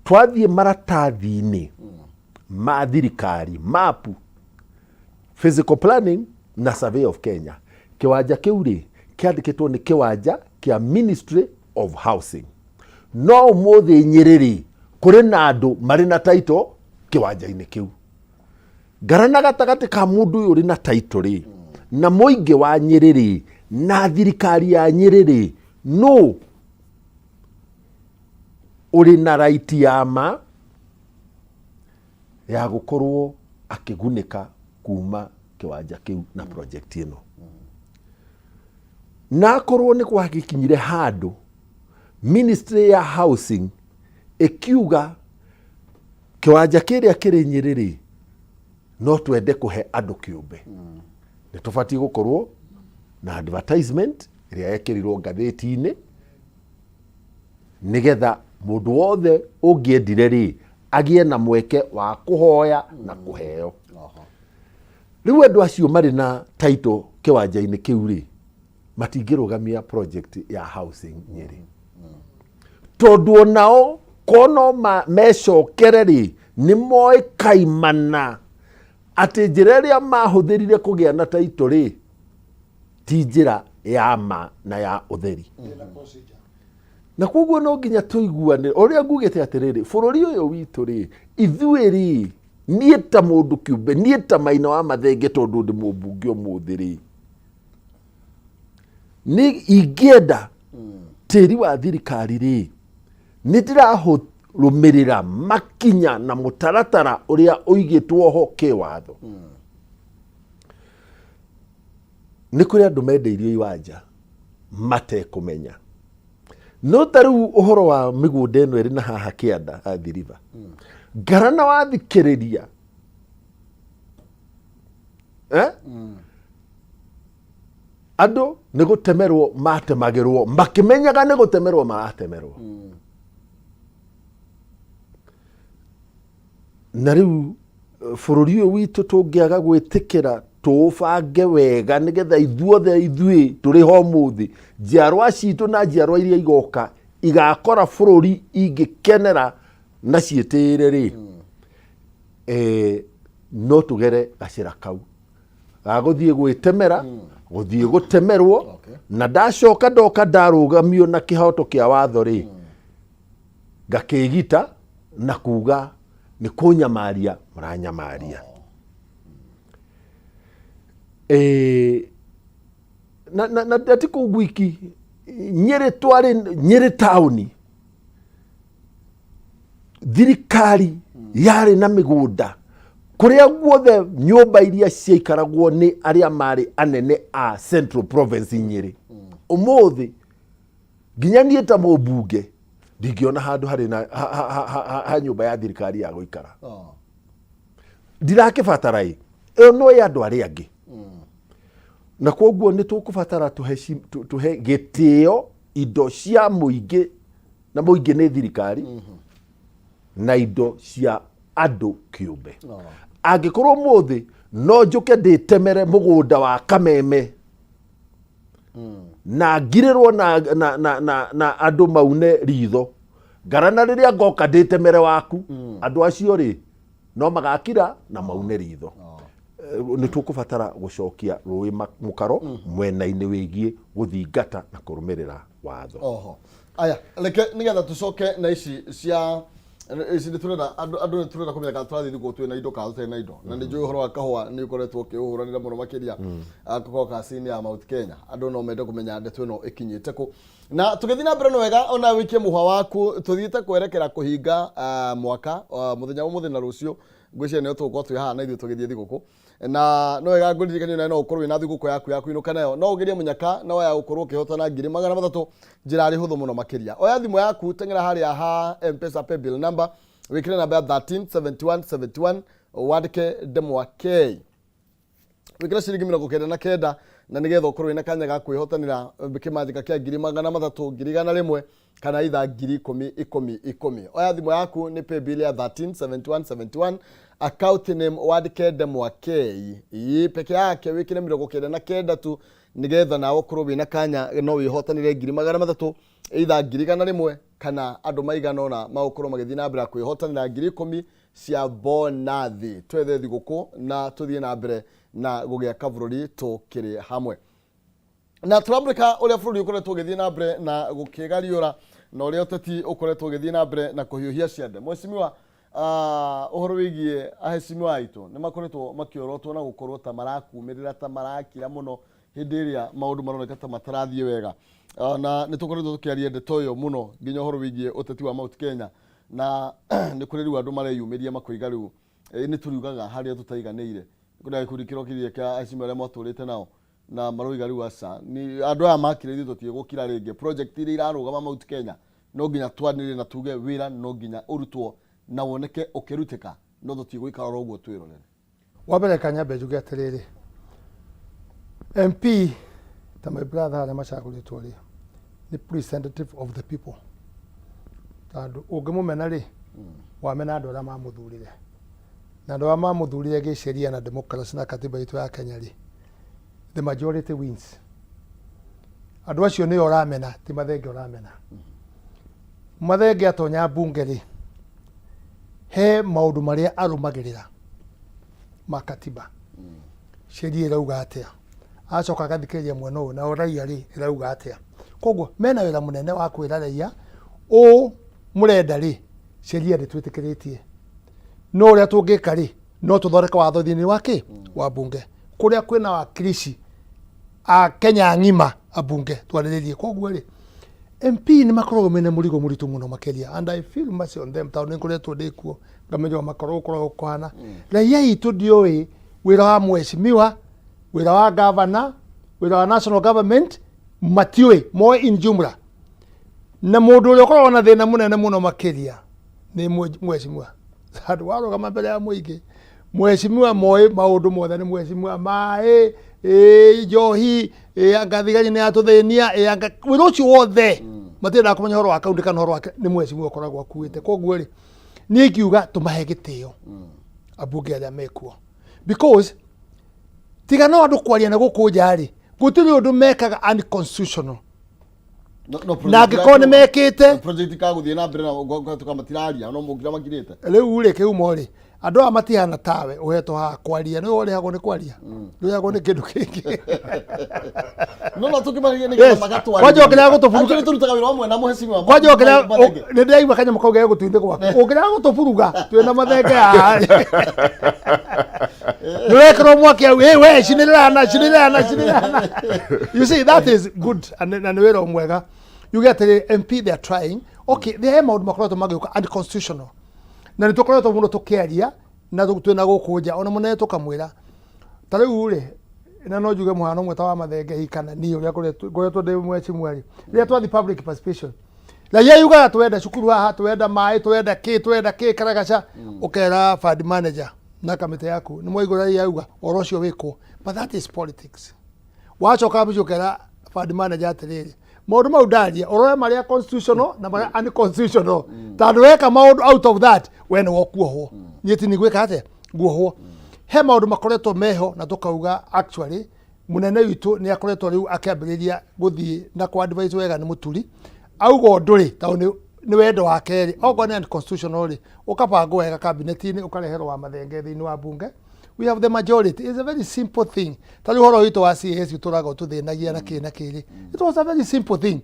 Twathiĩ maratathi-inĩ ma thirikari, mapu, physical planning na Survey of Kenya, kĩwanja kĩu rĩ kĩandĩkĩtwo nĩ kĩwanja kĩa Ministry of Housing. No ũmũthĩ Nyĩrĩ rĩ, kũrĩ na andũ marĩ na title kĩwanja-inĩ kĩu. Ngarana gatagatĩ ka mũndũ ũyũ ũrĩ na title rĩ na mũingĩ wa Nyĩrĩ rĩ na thirikari ya Nyĩrĩ rĩ, nũ ũrĩ na right ya ma ya gũkorwo akĩgunĩka kuma kĩwanja kĩu na project ĩno? Na akorwo nĩ gwagĩkinyire handũ Ministry ya Housing ĩkiuga kĩwanja kĩrĩa kĩrĩ Nyĩrĩ rĩ, no twende kũhe andũ kĩũmbe, nĩ tũbatiĩ gũkorwo na advertisement ĩrĩa yekĩrirwo ngathĩti-inĩ nĩgetha mũndũ wothe ũngĩendire rĩ agĩe na mweke wa kũhoya na kũheo. Rĩu andũ acio marĩ na title kĩwanja-inĩ kĩu rĩ, matingĩrũgamia project ya housing Nyĩrĩ, tondũ onao kono mecokere rĩ, nĩ moĩ kaimana atĩ njĩra ĩrĩa mahũthĩrire kũgĩa na title rĩ ti njĩra ya ma na ya ũtheri. Na koguo no nginya tũiguane ũrĩa ngugĩte atĩrĩrĩ, bũrũri ũyũ witũ rĩ, ithuĩ rĩ, niĩ ta mũndũ kĩũmbe, niĩ ta Maina wa Mathenge, tondũ ndĩ mũmbunge ũmũthĩ rĩ, nĩ ingĩenda tĩri wa thirikari rĩ, nĩ ndĩrarũmĩrĩra makinya na mũtaratara ũrĩa ũigĩtwo ho kĩwatho. Nĩ kũrĩ andũ mendeirio iwanja matekũmenya. No ta rĩu ũhoro wa mĩgũnda ĩno ĩrĩ na haha kĩanda Athi River, ngarana wathikĩrĩria, eh? Andũ nĩ gũtemerwo matemagĩrwo makĩmenyaga nĩ gũtemerwo maratemerwo. Na rĩu bũrũri ũyũ witũ tũngĩaga gwĩtĩkĩra tũũbange wega nĩgetha ithuothe ithuĩ tũrĩ ho ũmũthĩ, njiarwa citũ na njiarwa iria igoka igakora bũrũri ingĩkenera na ciĩtĩĩre rĩ, no tũgere gacĩra kau ga gũthiĩ gwĩtemera, gũthiĩ gũtemerwo. Na ndacoka ndoka ndarũgamio na kĩhoto kĩa watho rĩ, ngakĩgita na kuga nĩ kũnyamaria mũranyamaria. Na ti kũu gwiki, Nyĩrĩ, twarĩ Nyĩrĩ taũni, thirikari yarĩ na mĩgũnda kũrĩa guothe, nyũmba iria ciaikaragwo nĩ arĩa marĩ anene a Central Province Nyĩrĩ. Ũmũthĩ nginya niĩ ta mũmbunge ndingĩona handũ harĩ na ha nyũmba ya thirikari ya gũikara. Ndirakĩbatara ĩ ĩyo no ya andũ arĩa angĩ, na kwoguo nĩ tũkũbatara tũhe gĩtĩo indo cia mũingĩ, na mũingĩ nĩ thirikari na indo cia andũ kĩũmbe. Angĩkorwo mũthĩ no njũke ndĩtemere mũgũnda wa Kameme na ngirĩrwo na andũ maune ritho ngarana, rĩrĩa ngoka ndĩtemere waku, andũ acio rĩ no magakira na maune ritho. Nĩ tũkũbatara gũcokia rũĩ mũkaro mwena-inĩ wĩgiĩ gũthingata na kũrũmĩrĩra watho. Oho, aya, reke nigetha tucoke na ici cia ici, nĩ tũrenda andũ nĩ tũrenda kũmenya kana tũrathiĩ thigũkũ twĩ na indo kana tũtarĩ na indo, na nĩ njũĩ ũhoro wa kahũa nĩ ũkoretwo ũkĩũhũranĩra mũno makĩria gũkorwo kasi-inĩ ya Mount Kenya. Andũ no mende kũmenya ndeto ĩno ĩkinyĩte kũ, na tũgĩthiĩ na mbere no wega ona wĩkie mũhwa waku. Tũthiĩte kwerekera kũhinga mwaka mũthenya wa ũmũthĩ na rũciũ, ngwĩciria nĩo tũgũkorwo twĩ haha na ithuĩ tũgĩthiĩ thigũkũ, na no wega ngũririkanie nawe no ũkorwo wĩna thigũkũ yaku ya kũinũka nayo, no ũgerie mũnyaka na waya gũkorwo ũkĩhotana 300,000 njĩra arĩ hũthũ mũno makĩria. Oya thimũ yaku, teng'era harĩa ha M-Pesa paybill number, wĩkĩre namba ya 137171, wandĩke ndemwa K, wĩkĩre ciringi 99, na nĩgetha ũkorwo wĩna kanya ga kwĩhotanĩra kĩmanjĩka kĩa 300,000, 100,000 kana itha 10,000, 10, 10. Oya thimũ yaku, nĩ paybill ya 137171, account name wandĩke ndemwa K ii peke yake, wĩkĩre 99 tu, nĩgetha nawe ũkorwo wĩna kanya no wĩhotanĩre 300,000, either 100,000 kana andũ maigana ũna magũkorwo magĩthiĩ na mbere kwĩhotanĩra 10,000 cia bonathi. Twethe thigũkũ na tũthiĩ na mbere na gũgĩaka bũrũri tũkĩrĩ hamwe, na tũramũrĩka ũrĩa bũrũri ũkoretwo ũgĩthiĩ na mbere na gũkĩgariũra na ũrĩa ũteti ũkoretwo ũgĩthiĩ na mbere na kũhiũhia ciande. Mheshimiwa, ũhoro wĩgiĩ aheshimiwa aitũ nĩ makoretwo makĩorotwo na gũkorwo ta marakumĩrĩra, ta marakira mũno hĩndĩ ĩrĩa maũndũ maroneka ta matarathiĩ wega. Na nĩ tũkoretwo tũkĩaria ndeto ĩyo mũno nginya ũhoro wĩgiĩ ũteti wa Mount Kenya, na nĩ kũrĩ rĩu andũ mareyumĩria makoiga rĩu nĩ tũriugaga harĩa tũtaiganĩire. Kũrĩ gĩkundi kĩrokire kĩa aheshimiwa arĩa mwatũrĩte nao na maroiga rĩu aca, ni andũ aya makire, ithuĩ tũtigũkira rĩngĩ. Project iria irarũgama Mount Kenya no nginya twanĩrĩre na tuge wĩra no nginya ũrutwo na woneke ũkĩrutĩka, no tũtigũikara oro ũguo twĩrorere. Wa mbere kanyambe njuge atĩrĩrĩ, MP ta my brother arĩa macagũrĩtwo rĩ, nĩ representative of the people, tondũ ũngĩmũmena rĩ, wamena andũ arĩa mamũthurire, na andũ arĩa mamũthurire gĩceria na democracy na katiba itũ ya Kenya rĩ, the majority wins. Andũ acio nĩo ũramena, ti Mathenge ũramena. Mathenge atonya mbunge rĩ, he maũndũ marĩa arũmagĩrĩra ma katiba, sheria ĩrauga atĩa, acoka agathikĩrĩria mwena ũyũ nao raia rĩ ĩrauga atĩa. Koguo mena wĩra mũnene wa kwĩra raia ũũ mũrenda rĩ, sheria ndĩtwĩtĩkĩrĩtie, no ũrĩa tũngĩka rĩ, no tũthondeke watho thĩinĩ wa kĩ wa bunge kũrĩa kwĩna wakilishi a Kenya ng'ima ambunge twarĩrĩrie. Koguo rĩ, MP nĩ makoragwo mena mũrigo mũritũ mũno makĩria, and I feel mercy on them, tondũ nĩ ngoretwo ndĩ kuo ngamenya ũrĩa makoragwo gũkoragwo kũhana. Raia itũ ndĩũĩ wĩra wa mheshimiwa, wĩra wa governor, wĩra wa national government, matiũĩ, moĩ in jumla. Na mũndũ ũrĩa ũkoragwo na thĩna mũnene mũno makĩria nĩ mheshimiwa, tondũ warũgama mbere ya mũingĩ, mheshimiwa moĩ maũndũ mothe nĩ mheshimiwa, maĩ ĩ, njohi ĩ, anga thigari nĩ yatũthĩnia ĩ, anga wĩra ũcio wothe matiendaga kũmenya ũhoro wa kaunti kana ũhoro wake, nĩ mheshimiwa ũkoragwo akuĩte. Koguo rĩ, niĩ ingiuga tũmahe gĩtĩo ambunge arĩa mekuo, because tiga no andũ kwaria na gũkũ nja rĩ, gũtirĩ ũndũ mekaga unconstitutional. No, no Na angĩkorwo nĩ mekĩte project kagũthiĩ na mbere na gũtuĩka matiraria no mũngira makirĩte. Rĩu rĩ, kĩhumo rĩ, andũ aya matihana tawe ũhetwo haha kwaria, nĩwe ũrĩhagwo nĩ kwaria, ndũrĩhagwo nĩ kĩndũ kĩngĩ. No tũkĩmaria nĩ Yes. getha magatwarĩria. Kwanja ũkĩrega gũtũburuga- Actually tũrutaga wĩra hamwe na mheshimiwa Kwanja ũkĩrega Mathenge. nĩ ndĩraigua kanyamũ kau ge gũtũ-inĩ gwaku, ũngĩrega gũtũburuga twĩna mathenge haha. Nĩwekĩrwo mwaki hau, "Hey, we cinĩrĩra cinĩrĩra cinĩrĩra." You see, that is good and na nĩ wĩra mwega. You get the MP, they are trying. Okay, there he maũndũ makoretwo magĩũka unconstitutional, na nĩ tũkoretwo mũno tũkĩaria na twĩna gũkũ nja, ona mũnene tũkamwĩra. Ta rĩu rĩ, na no njuge mũhano ũmwe ta wa Mathenge hihi kana niĩ ũrĩa ngoretwo ndĩ mwecimu rĩ, rĩrĩa twathi public participation, raia yugaga twenda cukuru haha, twenda maĩ, twenda kĩ, twenda kĩ karagaca. Ũkera fund manager na kamĩtĩ yaku, nĩ mwaigua raia yauga ũhoro ũcio wĩkwo, but that is politics. Wacoka mũciĩ ũkera fund manager atĩrĩrĩ, maũndũ mau ndaria ũrore marĩa constitutional na marĩa unconstitutional, tondũ weka maũndũ out of that, we nĩ wokuohwo, niĩ ti nĩ gwĩka atĩa nguohwo. He maũndũ makoretwo meho na tũkauga actually mũnene witũ nĩ akoretwo rĩu akĩambĩrĩria gũthiĩ na kwa advise wega nĩ mũturi auga ũndũ rĩ, tondũ nĩ wendo wake rĩ, okorwo nĩ unconstitutional rĩ, ũkabangwo wega kabineti-inĩ, ũkareherwo wa Mathenge thĩinĩ wa bunge. We have the majority. It's a very simple thing. Ta rĩu ũhoro witũ wa CAS ũtũraga ũtũthĩnagia na kĩ na kĩ rĩ, it was a very simple thing,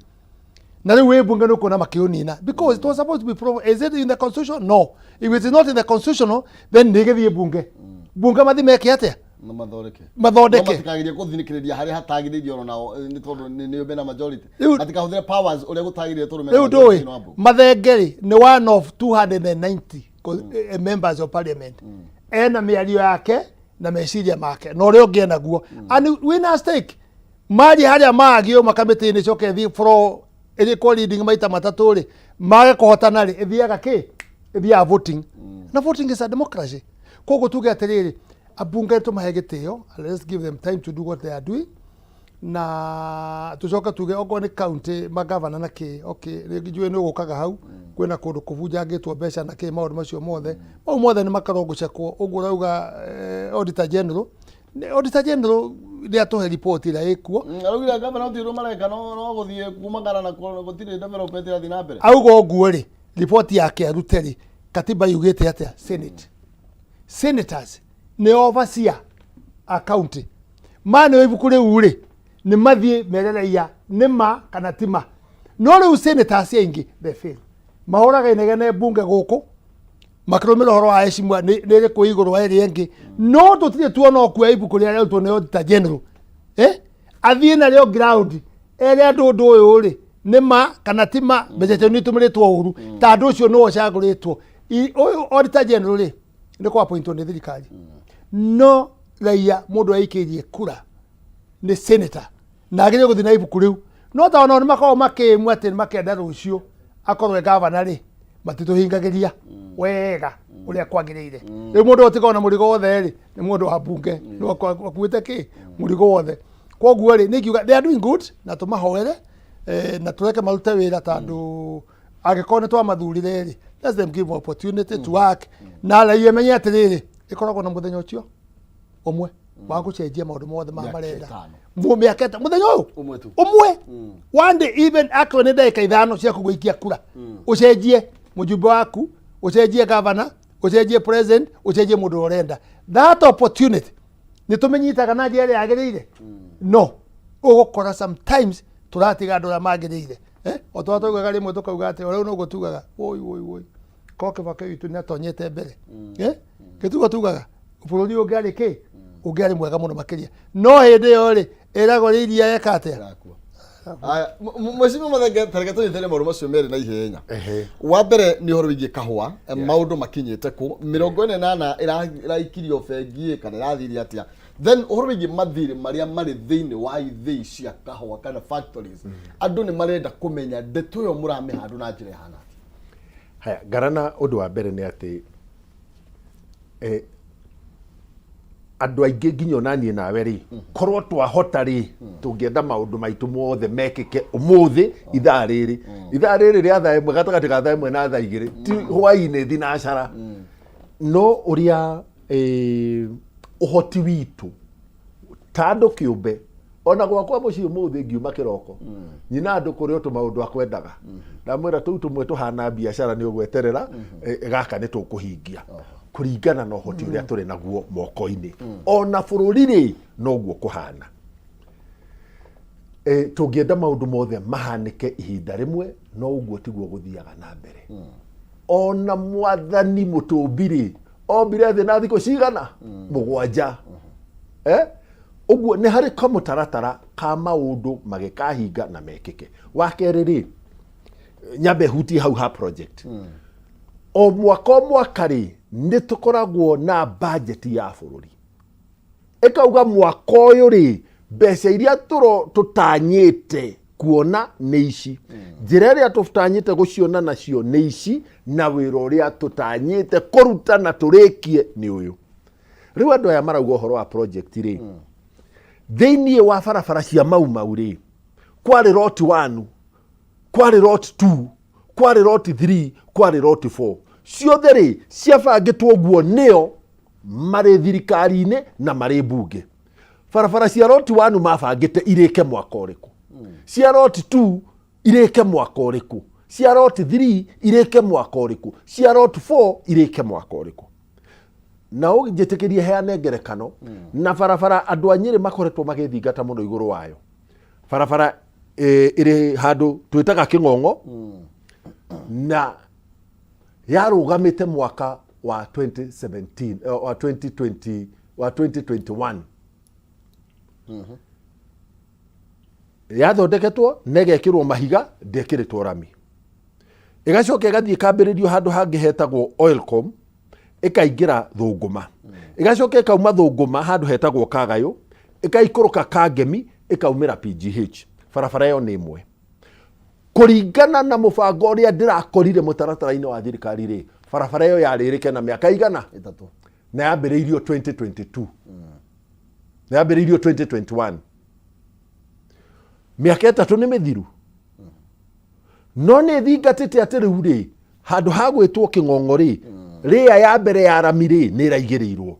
na rĩu wĩ bunge nĩ ũkuona makĩũnina because it was supposed to be is it in the constitution? No. If it is not in the constitution, then nĩ gĩthiĩ bunge, bunge mathi meke atĩa? Na mathondeke. Mathondeke. No matikagerie kũthinikĩrĩria harĩa hatagĩrĩire ona nao, nĩ tondũ nĩ mena majority. Matikahũthĩre powers ũrĩa gũtagĩrĩire tondũ mena Rĩu majority ndũĩ thĩinĩ wa bunge. Mathenge rĩ, nĩ one of 290 members of parliament, ena mĩario yake na meciria make na ũrĩa ũngĩ enaguo, and wina stake maria harĩa magio makamĩtĩ-inĩ, coke ĩthiĩ floor ĩrĩkwo reading maita matatũ rĩ, mage kũhotana rĩ, ĩthiaga kĩ, ĩthiaga voting, na voting is a democracy. Koguo tuge atĩrĩrĩ, ambunge tũmahe gĩtĩo, let's give them time to do what they are doing, na tucoke tuge okorwo nĩ county magavana na kĩ. Okay, rĩngĩ njũĩ nĩ ũgũkaga hau kwĩna kũndũ kũbunjangĩtwo mbeca na kĩ, maũndũ macio mothe, mau mothe nĩ makarwo gũcekwo ũguo ũrauga. Auditor general, auditor general nĩ atũhe report ĩrĩa ĩkuo. Araugire gavana gũtirĩ ũndũ mareka, no gũthiĩ kumagara na gũtirĩ development ĩrathiĩ na mbere. Auga ũguo rĩ, riboti yake arute rĩ, katiba yugĩte atĩa? Senate, senators nĩ overseer a county, maneo ibuku rĩu rĩ, nĩ mathiĩ mere raia nĩ ma kana ti ma. No rĩu senators aingĩ, they fail, mahũraga inegene bunge gũkũ makĩrũmĩrĩra ũhoro wa heshima nĩ ĩrĩkũ igũrũ wa ĩrĩa ĩngĩ, no tũtirĩ tuona ũkua ibuku rĩrĩa rĩarutwo nĩ auditor general, athiĩ narĩo ground ere andũ ũndũ ũyũ rĩ, nĩ ma kana ti ma, mbeca icio nĩ itũmĩrĩtwo ũru, ta andũ ũcio nĩwe ũcagũrĩtwo. Ũyũ auditor general rĩ, nĩ kwa appointwo nĩ thirikari, no raia mũndũ aikĩrie kura nĩ senator na agĩrĩire gũthiĩ na ibuku rĩu. No ta onao nĩ makoragwo makĩmũ atĩ nĩ makenda rũciũ akorwo e gavana rĩ, matitũhingagĩria wega ũrĩa kwagĩrĩire. Rĩu mũndũ ũtikorwo na mũrigo wothe rĩ, nĩ mũndũ wa bunge nĩ akuĩte kĩ mũrigo wothe. Koguo rĩ, nĩ ngiuga they are doing good, na tũmahoere, na tũreke marute wĩra, tondũ angĩkorwo nĩ twamathurire rĩ, let them give opportunity to work, na raia menye atĩrĩrĩ, ĩkoragwo na mũthenya ũcio ũmwe wa gũcenjia maũndũ mothe ma Mĩaka marenda. 5. Mĩaka 5, mũthenya ũyũ Ũmwe tu. Ũmwe, one day, even actually nĩ ndagĩka 5 cia kũgũikia kura, ũcenjie mũjumbe waku, ũcenjie governor, ũcenjie president, ũcenjie mũndũ ũrĩa ũrenda. That opportunity nĩ tũmĩnyitaga na njĩra ĩrĩa yagĩrĩire? No ũgũkora sometimes tũratiga andũ arĩa magĩrĩire, o tũrĩa twaugaga rĩmwe, tũkauga atĩ o rĩu noguo tugaga, woi woi woi, ko Kĩbakĩ witũ nĩ atonyete mbere, gĩtugo tugaga bũrũri ũngĩarĩ kĩ, ũngĩarĩ mwega mũno makĩria. No hĩndĩ ĩyo rĩ, ĩragwo rĩ, iria eka atĩa? Ĩrakua. Aya, Mheshimiwa Mathenge, tareke tũnyitane maũndũ macio merĩ na ihenya. Wa mbere nĩ ũhoro wĩgiĩ kahũa, maũndũ makinyĩte kũ, 48 ĩraikirio bengi kana ĩrathire atĩa? Then ũhoro wĩgiĩ mathirĩ marĩa marĩ thĩinĩ wa ithĩi cia kahũa kana factories, andũ nĩ marenda kũmenya ndeto ĩyo mũramĩhandũ na njĩra ĩhana atĩa? Haya, ngarana, ũndũ wa mbere nĩ atĩ andũ aingĩ nginya ona niĩ nawe rĩ, korwo twahota rĩ, tũngĩenda maũndũ maitũ mothe mekĩke ũmũthĩ ithaa rĩrĩ, ithaa rĩrĩ rĩa thaa 1, gatagatĩ ga thaa 1 na thaa 2, ti hwainĩ thinacara. No ũrĩa ũhoti witũ ta andũ kĩũmbe, ona gwakwa mũciĩ ũmũthĩ ngiuma kĩroko, nyina andũ kũrĩ o tũmaũndũ akwendaga, ndamwĩra tũu tũmwe tũhana biacara nĩ ũgweterera, gaka nĩ tũkũhingia kũringana na ũhoti ũrĩa tũrĩ naguo moko-inĩ. Ona bũrũri rĩ, noguo kũhana. Tũngĩenda maũndũ mothe mahanĩke ihinda rĩmwe, no ũguo tiguo gũthiaga na mbere. Ona mwathani mũtũmbi rĩ, Ombire thĩ na thikũ cigana? 7. Eh? Ũguo nĩ harĩ kamũtaratara ka maũndũ magĩkahinga na mekĩke. Wa kerĩ rĩ, nyambe hutie hau ha project. O mwaka o mwaka rĩ, nĩ tũkoragwo na budget ya bũrũri. Ĩkauga mwaka ũyũ rĩ, mbeca iria tũtanyĩte kuona nĩ ici, njĩra ĩrĩa tũtanyĩte gũciona nacio nĩ ici, na wĩra ũrĩa tũtanyĩte kũruta na tũrĩkie nĩ ũyũ. Rĩu andũ aya marauga ũhoro wa project rĩ, thĩinĩ wa barabara cia Mau Mau rĩ, kwarĩ lot 1, kwarĩ lot 2, kwarĩ lot 3, kwarĩ lot 4, ciothe rĩ ciabangĩtwo ũguo nĩo marĩ thirikari-inĩ na marĩ mbunge. Barabara cia lot 1 mabangĩte irĩke mwaka ũrĩkũ, cia lot 2 irĩke mwaka ũrĩkũ, cia lot 3 irĩke mwaka ũrĩkũ, cia lot 4 irĩke mwaka ũrĩkũ. Na ũnjĩtĩkĩrie heane ngerekano na barabara andũ a Nyĩrĩ makoretwo magĩthingata mũno igũrũ wayo. Barabara ĩrĩ handũ twĩtaga Kĩng'ong'o, na yarũgamĩte mwaka wa 2017, wa 2020, wa 2021. Yathondeketwo na ĩgekĩrwo mahiga, ndĩekĩrĩtwo rami. Ĩgacoka ĩgathiĩ ĩkambĩrĩrio handũ hangĩ hetagwo Oilcom, ĩkaingĩra Thũngũma, ĩgacoka ĩkauma Thũngũma handũ hetagwo Kagayũ, ĩkaikũrũka Kangemi, ĩkaumĩra PGH. Barabara ĩyo nĩ ĩmwe. Kũringana na mũbango ũrĩa ndĩrakorire mũtaratara-inĩ wa thirikari rĩ, barabara ĩyo yarĩ ĩrĩke na mĩaka igana? 3. Na yambĩrĩirio 2022. Na yambĩrĩirio 2021. Mĩaka 3 nĩ mĩthiru. No nĩ thingatĩte atĩ rĩu rĩ, handũ ha gwĩtwo Kĩng'ong'o rĩ, rĩa ya mbere ya rami rĩ, nĩ ĩraigĩrĩirwo.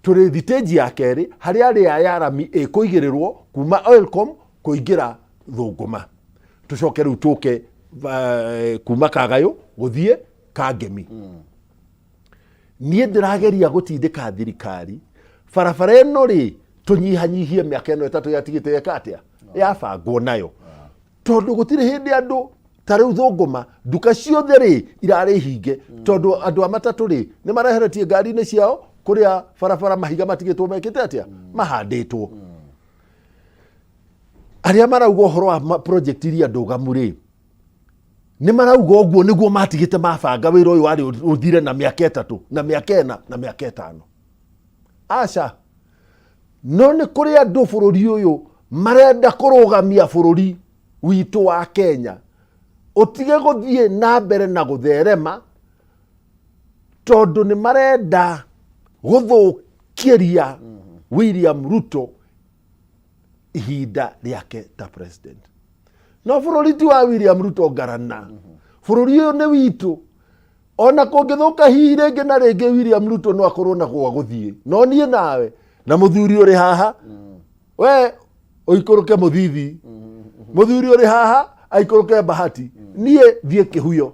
Tũrĩ thitĩnji ya kerĩ, harĩa rĩa ya rami ĩkũigĩrĩrwo kuma Oilcom kũingĩra Thũngũma. Tũcoke rĩu tũke kuma Kagayũ gũthiĩ Kangemi. Niĩ ndĩrageria gũtindĩka thirikari barabara ĩno rĩ, tũnyihanyihie mĩaka ĩno 3 yatigĩte ĩka atĩa, yabangwo nayo. Tondũ gũtirĩ hĩndĩ andũ ta rĩu Thũngũma nduka ciothe rĩ irarĩ hinge, tondũ andũ a matatũ rĩ nĩ mareheretie ngari-inĩ ciao kũrĩa barabara mahiga matigĩtwo mekĩte atĩa, mahandĩtwo. Arĩa marauga ũhoro wa project iria ndũgamu rĩ, nĩ marauga ũguo nĩguo matigĩte mabanga wĩra ũyũ warĩ ũthire na mĩaka 3 na mĩaka 4 na mĩaka 5. Aca, no nĩ kũrĩ andũ bũrũri ũyũ marenda kũrũgamia bũrũri witũ wa Kenya ũtige gũthiĩ na mbere na gũtherema, tondũ nĩ marenda gũthũkĩria William Ruto ihinda rĩake ta president. No bũrũri ti wa William Ruto ngarana, bũrũri ũyũ nĩ witũ. Ona kũngĩthũka hihi rĩngĩ na rĩngĩ, William Ruto no akorwo na gwa gũthiĩ, no niĩ nawe na mũthuri ũrĩ haha, we ũikũrũke mũthithi, mũthuri ũrĩ haha aikũrũke Bahati, niĩ thiĩ Kĩhuyo.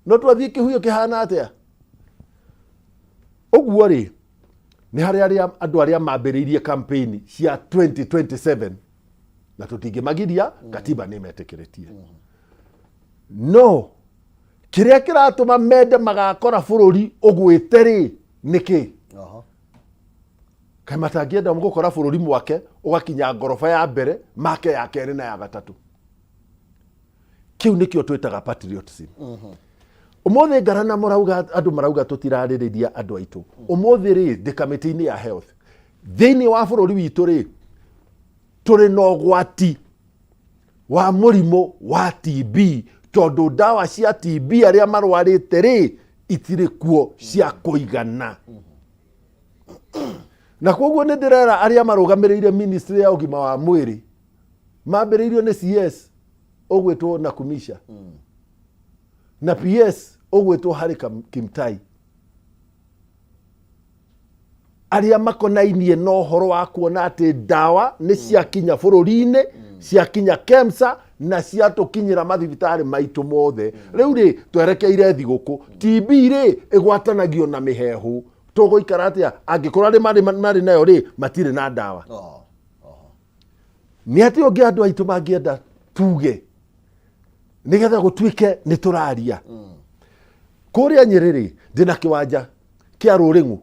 No twathiĩ Kĩhuyo kĩhana atĩa? Ũguo rĩ, nĩ harĩ andũ arĩa mambĩrĩirie campaign cia 2027, na tũtingĩmagiria, katiba nĩ ĩmetĩkĩrĩtie. No kĩrĩa kĩratũma mende magakora bũrũri ũgwĩte rĩ, nĩ kĩ? Kaĩ matangĩenda gũkora bũrũri mwake ũgakinya ngoroba ya mbere, make ya kerĩ na ya gatatũ? Kĩu nĩkĩo twĩtaga patriotism. Ũmũthĩ ngarana mũrauga, andũ marauga tũtirarĩrĩria andũ aitũ. Ũmũthĩ rĩ, ndĩ kamĩtĩ-inĩ ya health. Thĩinĩ wa bũrũri witũ rĩ, tũrĩ na ũgwati wa mũrimũ wa TB, tondũ ndawa cia TB arĩa marwarĩte rĩ itirĩ kuo cia kũigana. Na koguo nĩ ndĩrera arĩa marũgamĩrĩire ministry ya ũgima wa mwĩrĩ, mambĩrĩirio nĩ CS ũgwĩtwo Nakumisha na PS ũgwĩtwo Harry Kimtai, arĩa makonainie na ũhoro wa kuona atĩ ndawa nĩ ciakinya bũrũri-inĩ, ciakinya KEMSA na ciatũkinyĩra mathibitarĩ maitũ mothe. Rĩu rĩ, twerekeire thigũkũ. TB rĩ ĩgwatanagio na mĩheehũ. Tũgũikara atĩa angĩkorwo arĩa marĩ nayo rĩ matirĩ na ndawa? Nĩ atĩ ũngĩ andũ aitũ mangĩenda tuge nĩgetha gũtuĩke nĩ tũraria. Kũrĩa Nyĩrĩ rĩ, ndĩna kĩwanja Kĩa Rũrĩng'u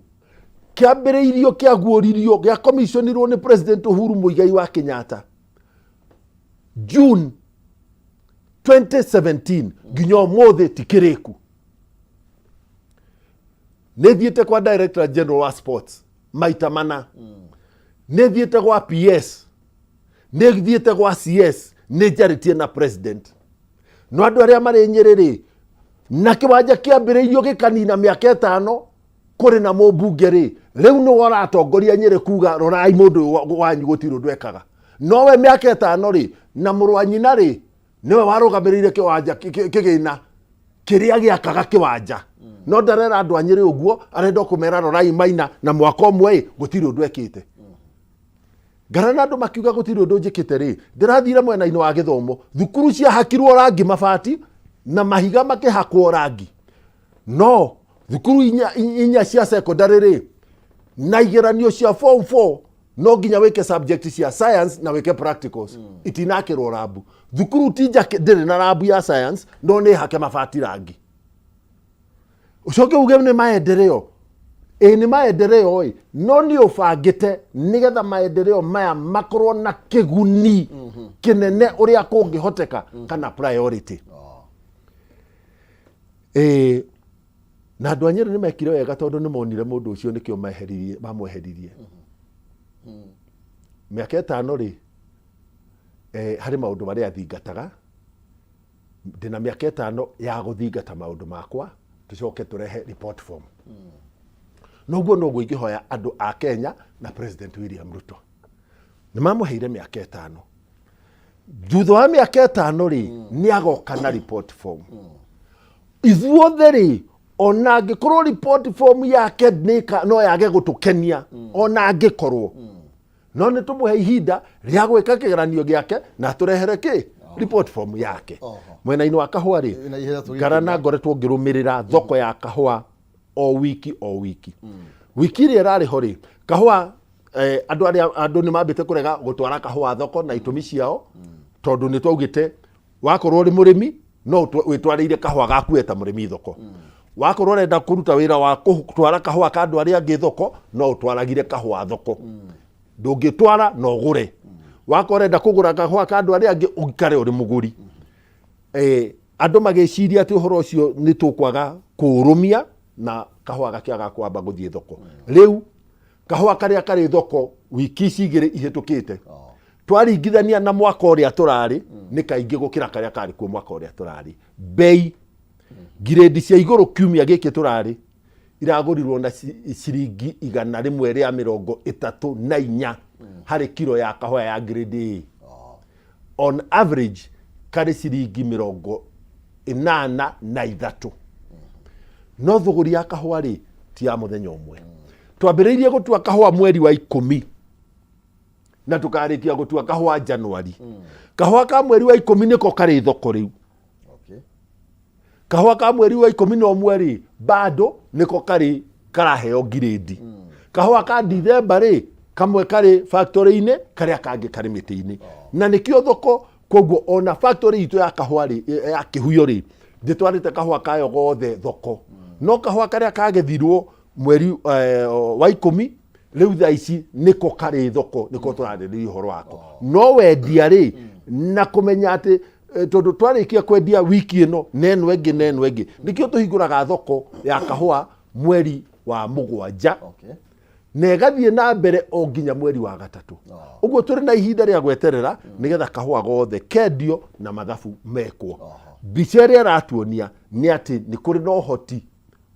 kĩambĩrĩirio, kĩaguũririo, gĩakomiconirwo nĩ President Uhuru Muigai wa Kenyatta June 2017, nginya ũmũthĩ ti kĩrĩku. Nĩ thiĩte kwa Director General wa Sports maita mana, nĩ thiĩte gwa PS, nĩ thiĩte gwa CS, nĩ njarĩtie na President. No andũ arĩa marĩ Nyĩrĩ rĩ, na kĩwanja kĩambĩrĩirio gĩkanina mĩaka 5 kũrĩ na mũmbunge rĩ, rĩu nĩwe ũratongoria Nyĩrĩ kuga, "Rorai mũndũ ũyũ wanyu, gũtirĩ ũndũ ekaga." Nowe mĩaka 5 rĩ, na mũrũ wa nyina rĩ, nĩwe warũgamĩrĩire kĩwanja kĩgĩna kĩrĩa gĩakaga kĩwanja. No ndarera andũ a Nyĩrĩ ũguo, arenda o kũmera, "Rorai Maina na mwaka ũmwe ĩ, gũtirĩ ũndũ ekĩte." Ngara na andũ makiuga gũtirĩ ũndũ njĩkĩte rĩ, ndĩrathire mwena-inĩ wa gĩthomo, thukuru ciahakirwo rangi, mabati na mahiga makĩhakwo rangi, no thukuru inya cia secondary rĩ, na igeranio cia form 4 no nginya wĩke subject cia science na wĩke practicals, itinakĩrwo rambu. Thukuru ti njake, ndĩrĩ na rambu ya science, no nĩ hake mabati rangi. Ũcoke uge nĩ maendeleo? Ĩ, nĩ maendeleo ĩ, no nĩ ũbangĩte nĩgetha maendeleo maya makorwo na kĩguni kĩnene ũrĩa kũngĩhoteka kana priority? Ĩ, na andũ a Nyĩrĩ nĩ mekire wega tondũ nĩ monire mũndũ ũcio, nĩkĩo meheririe, mamweheririe. Mĩaka 5 rĩ, harĩ maũndũ marĩa athingataga. Ndĩna mĩaka 5 ya gũthingata maũndũ makwa, tũcoke tũrehe report form. Noguo noguo ingĩhoya andũ a Kenya na President William Ruto, nĩ mamũheire mĩaka 5. Thutha wa mĩaka 5 rĩ, nĩ agoka na report form. Ithuothe rĩ, ona angĩkorwo report form yake no yage gũtũkenia, ona angĩkorwo, no nĩ tũmũhe ihinda rĩa gwĩka kĩgeranio gĩake na tũrehere kĩ report form yake. Mwena-inĩ wa kahũa rĩ, Na ihenya tũgĩkinya. Ngarana ngoretwo ngĩrũmĩrĩra thoko ya kahũa o wiki o wiki. Wiki ĩrĩa ĩrarĩ ho rĩ, kahũa andũ arĩa andũ nĩ mambĩte kũrega gũtwara kahũa thoko na itũmi ciao, tondũ nĩ twaugĩte wakorwo ũrĩ mũrĩmi no wĩtwarĩire kahũa gaku we ta mũrĩmi thoko. Wakorwo ũrenda kũruta wĩra wa gũtwara kahũa ka andũ arĩa angĩ thoko, no ũtwaragire kahũa thoko. Ndũngĩtwara, no ũgũre. Wakorwo ũrenda kũgũra kahũa ka andũ arĩa angĩ, ũikare ũrĩ mũgũri. Andũ magĩciria atĩ ũhoro ũcio nĩ tũkwaga kũũrũmia na kahũa gakĩaga kwamba gũthiĩ thoko. Rĩu kahũa karĩa karĩ thoko wiki ici 2 ihĩtũkĩte, twaringithania na mwaka ũrĩa tũrarĩ, nĩ kaingĩ gũkĩra karĩa karĩ kuo mwaka ũrĩa tũrarĩ. Bei ngirĩndi cia igũrũ kiumia gĩkĩ tũrarĩ iragũrirwo na ciringi 134 harĩ kiro ya kahũa ya grade A. On average karĩ ciringi 83. No thũgũri ya kahũa rĩ, ti ya mũthenya ũmwe. Twambĩrĩirie gũtua kahũa mweri wa 10 na tũkarĩkia gũtua kahũa Januari. Kahũa ka mweri wa 10 nĩko karĩ thoko rĩu. Kahũa ka mweri wa 11 rĩ, bado nĩko karĩ karaheo ngirĩndi. Kahũa ka Dithemba rĩ, kamwe karĩ factory-inĩ, karĩa kangĩ karĩ mĩtĩ-inĩ, na nĩkĩo thoko. Koguo ona factory itũ ya kahũa rĩ, ya Kĩhuyo rĩ, ndĩtwarĩte kahũa kayo gothe thoko, no kahũa karĩa kagethirwo mweri wa 10 rĩu thaa ici nĩko karĩ thoko, nĩko tũrarĩrĩria ũhoro wako. No wendia rĩ, na kũmenya atĩ tondũ twarĩkia kwendia wiki ĩno na ĩno ĩngĩ na ĩno ĩngĩ, nĩkĩo tũhingũraga thoko ya kahũa mweri wa 7 na ĩgathiĩ na mbere o nginya mweri wa 3. Ũguo tũrĩ na ihinda rĩa gweterera nĩgetha kahũa gothe kendio na mathabu mekwo. Mbica ĩrĩa ĩratuonia nĩ atĩ nĩ kũrĩ na ũhoti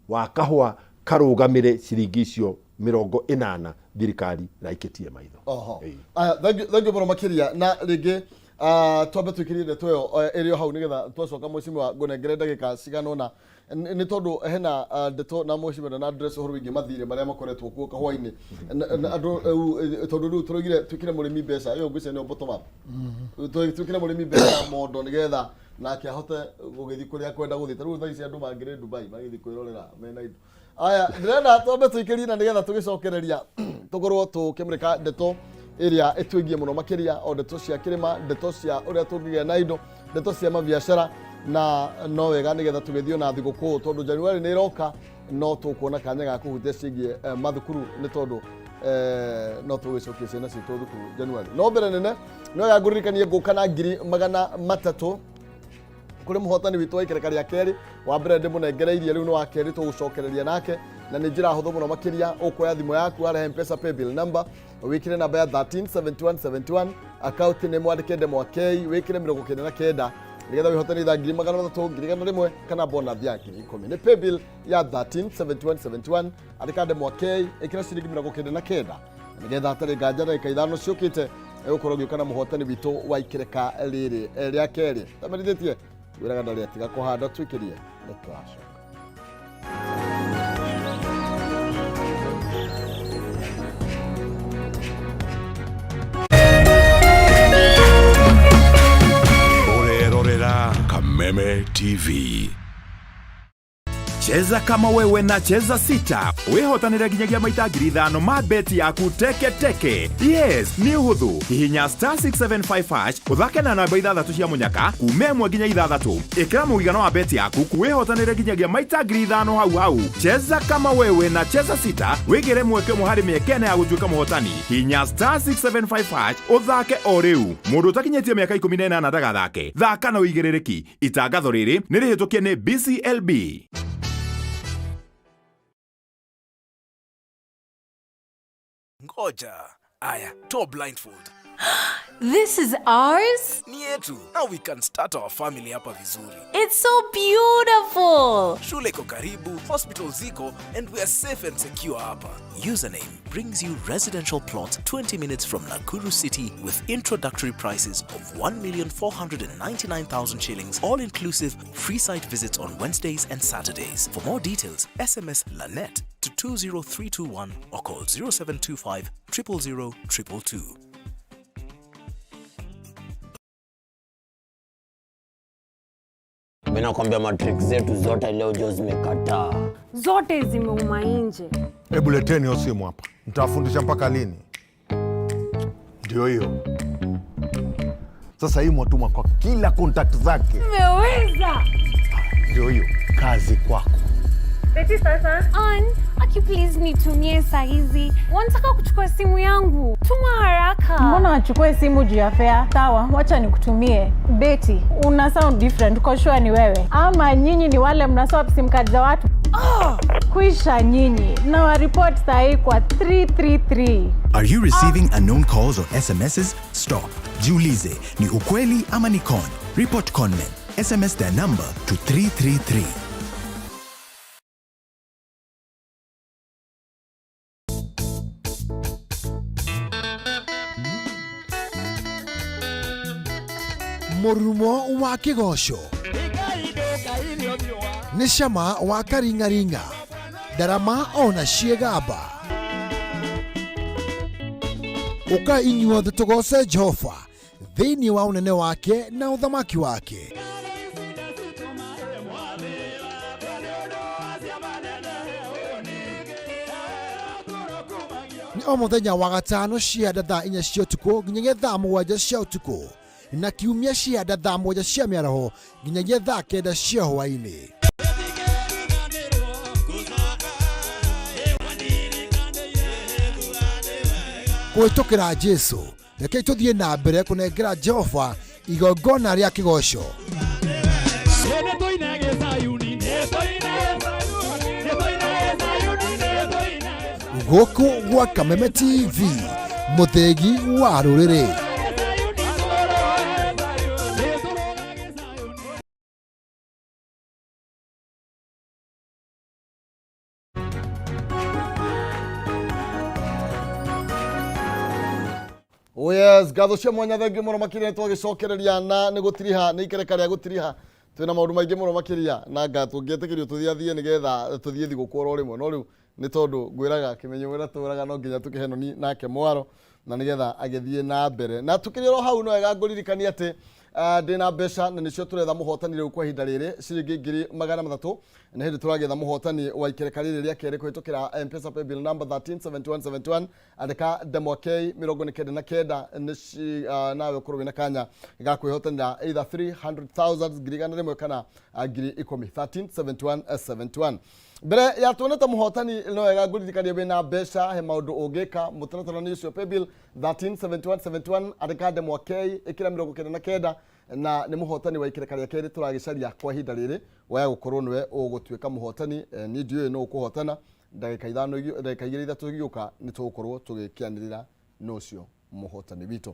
wa kahũa karũgamĩre ciringi icio 80 thirikari ĩraikĩtie maitho. Oho. Aya, thank you, thank you mũno makĩria. Na rĩngĩ twambe twĩkĩrie ndeto ĩyo ĩrĩ o hau, nĩgetha twacoka, mheshimiwa, ngũnengere ndagĩka cigana ũna, nĩ tondũ hena ndeto na mheshimiwa na address ũhoro wĩgiĩ mathirĩ marĩa makoretwo kuo kahũa-inĩ. Na andũ rĩu, tondũ rĩu tũroigire twĩkĩre mũrĩmi mbeca ĩyo, ngwĩciria nĩyo bottom up. Twĩkĩre mũrĩmi mbeca mondo nĩgetha nake ahote gũgĩthiĩ kũrĩa kwenda gũthiĩ. Ta rĩu thaa ici andũ mangĩrĩ Dubai magĩthiĩ kwĩrorera mena indo. Aya, ndĩrenda twambe tũikĩrie na nĩgetha tũgĩcokereria tũkorwo tũkĩmũrĩka ndeto ĩrĩa ĩtwĩgiĩ mũno makĩria, o ndeto cia kĩrĩma, ndeto cia ũrĩa tũngĩgĩa na indo, ndeto cia mabiacara. Na no wega nĩgetha tũgĩthiĩ na thigũkũ, tondũ January nĩ ĩroka, no tũkuona kanya ga kũhutia ciĩgiĩ mathukuru, nĩ tondũ no tũgĩcokia ciana citũ thukuru January. No mbere nene no wega ngũririkanie ngũka na 300,000 kũrĩ mũhotani witũ wa ikereka rĩa kerĩ. Wa mbere ndĩmũnengereirie, rĩu nĩ wa kerĩ tũgũcokereria nake, na nĩ njĩra hũthũ mũno makĩria. Ũkuoya thimũ yaku harehe Mpesa paybill number, wĩkĩre namba ya 137171, account nĩ mwandĩke ndemwa K, wĩkĩre 99, nĩgetha wĩhotane itha 300,000, 100,000 kana bonus ya 10,000. Nĩ paybill ya 137171, andĩka ndemwa K, ĩkĩra ciringi 99, nĩgetha hatarĩ nganja ndagĩka 5 ciũkĩte ĩgũkorwo ũgĩũka na mũhotani witũ wa ikereka rĩrĩ rĩa kerĩ. Tamerithĩtie wĩraga ndarĩ atiga kũhanda twĩkĩrie nĩ tũracoka. Ũrerorera Kameme TV. Cheza kama wewe na Cheza Sita wĩhotanĩre nginyagia maita 5,000 ma beti yaku teke teke. Yes, nĩ ũhũthũ. Hihinya star 675 hash, ũthake na namba ithathatũ cia mũnyaka kuma 1 nginya 6, ĩkĩra mũigana wa beti yaku, wĩhotanĩre nginyagia maita 5,000 hau hau. Cheza kama wewe na Cheza Sita, wĩgĩre mweke ũmwe harĩ mĩeke 4 ya gũtuĩka mũhotani. Hihinya star 675 hash ũthake o rĩu. Mũndũ ũtakinyĩtie mĩaka 18 ndagathake. Thaka na ũigĩrĩrĩki. Itangatho rĩrĩ nĩ rĩhĩtũkie nĩ BCLB. Ngoja. Aya, toa blindfold. This is ours? Ni yetu. Now we can start our family hapa vizuri. It's so beautiful. Shule iko karibu, hospital ziko, and we are safe and secure hapa. Username brings you residential plot 20 minutes from Nakuru City with introductory prices of 1,499,000 shillings, all inclusive, free site visits on Wednesdays and Saturdays. For more details, SMS LANET to 20321 or call 0725 000 222. Mi nakwambia matrick zetu zote leo jo zimekataa. Zote zimeuma nje. Hebu leteni hiyo simu hapa, nitawafundisha mpaka lini? Ndio hiyo sasa, hii mwatuma kwa kila contact zake. Nimeweza. Ndio hiyo kazi kwako. Ann, aki please nitumie saa hizi. Wanataka kuchukua simu yangu. Tuma haraka. Mbona wachukue simu juu ya fare? Sawa, wacha nikutumie. Betty, una sound different, uko sure ni wewe? Ama nyinyi ni wale mna swap sim card za watu? Kuisha nyinyi. Na wa report sahi kwa 333. Are you receiving unknown calls or SMSs? Stop. Jiulize, ni ukweli ama ni con? Report conmen. SMS their number to 333. Mũrurumo wa kĩgoco nĩ cama wa karing'aring'a, ndarama ona ciĩgamba. Ũka inyuothe tũgoce Jehova thĩinĩ wa ũnene wake na ũthamaki wake. Nĩ o mũthenya wa gatano cia thaa 4 cia ũtukũ nginyagia thaa 7 cia ũtukũ, na kiumia cia thaa 7 cia mĩaraho nginyagia thaa 9 cia hwaĩ-inĩ. Kũhĩtũkĩra Jesu, rekei tũthiĩ na mbere kũnengera Jehova igongona rĩa kĩgoco. Gũkũ gwa Kameme TV, mũthĩgi wa rũrĩrĩ. Oh yes, ngatho cia mwanya, thengiũ mũno makĩria. Nĩ twagĩcokereria na nĩ gũtiriha, nĩ ikereka rĩa gũtiriha. Twĩna maũndũ maingĩ mũno makĩria na nga tũngĩetĩkĩrio tũthiathiĩ nĩgetha tũthiĩ thigũkũ oro rĩmwe, no rĩu nĩ tondũ ngwĩraga kĩmenyo wĩra tũraga no nginya tũkĩhe noni nake mwaro na nĩgetha agĩthiĩ na mbere. Na tukĩrĩ oro hau, no wega ngũririkania atĩ Ndĩna mbeca na nĩcio tũretha mũhotani rĩu kwa ihinda rĩrĩ, ciringi 300,000. Nĩ hĩndĩ tũragĩetha mũhotani wa ikereka rĩrĩ rĩa kerĩ kũhĩtũkĩra M-Pesa paybill number 137171, andĩka ndemwa K 99 nawe ũkorwo wĩna kanya ga kwĩhotanĩra either 300,000, 100,000, kana 10,000. 137171. Mbere ya tuonete mũhotani, no wega ngũririkanie wĩna mbeca, he maũndũ ũngĩka. Mũtaratara nĩ ũcio: paybill 137171, andĩka ndemwa K, ĩkĩra 99, na nĩ mũhotani wa ikereka rĩa kerĩ tũragĩcaria kwa ihinda rĩrĩ. Waya gũkorwo nĩwe ũgũtuĩka mũhotani. Niĩ ndiũĩ nũ ũkũhotana. Ndagĩka 5, ndagĩka 2, 3 igĩũka, nĩ tũgũkorwo tũgĩkĩanĩrĩra nũ ũcio mũhotani witũ.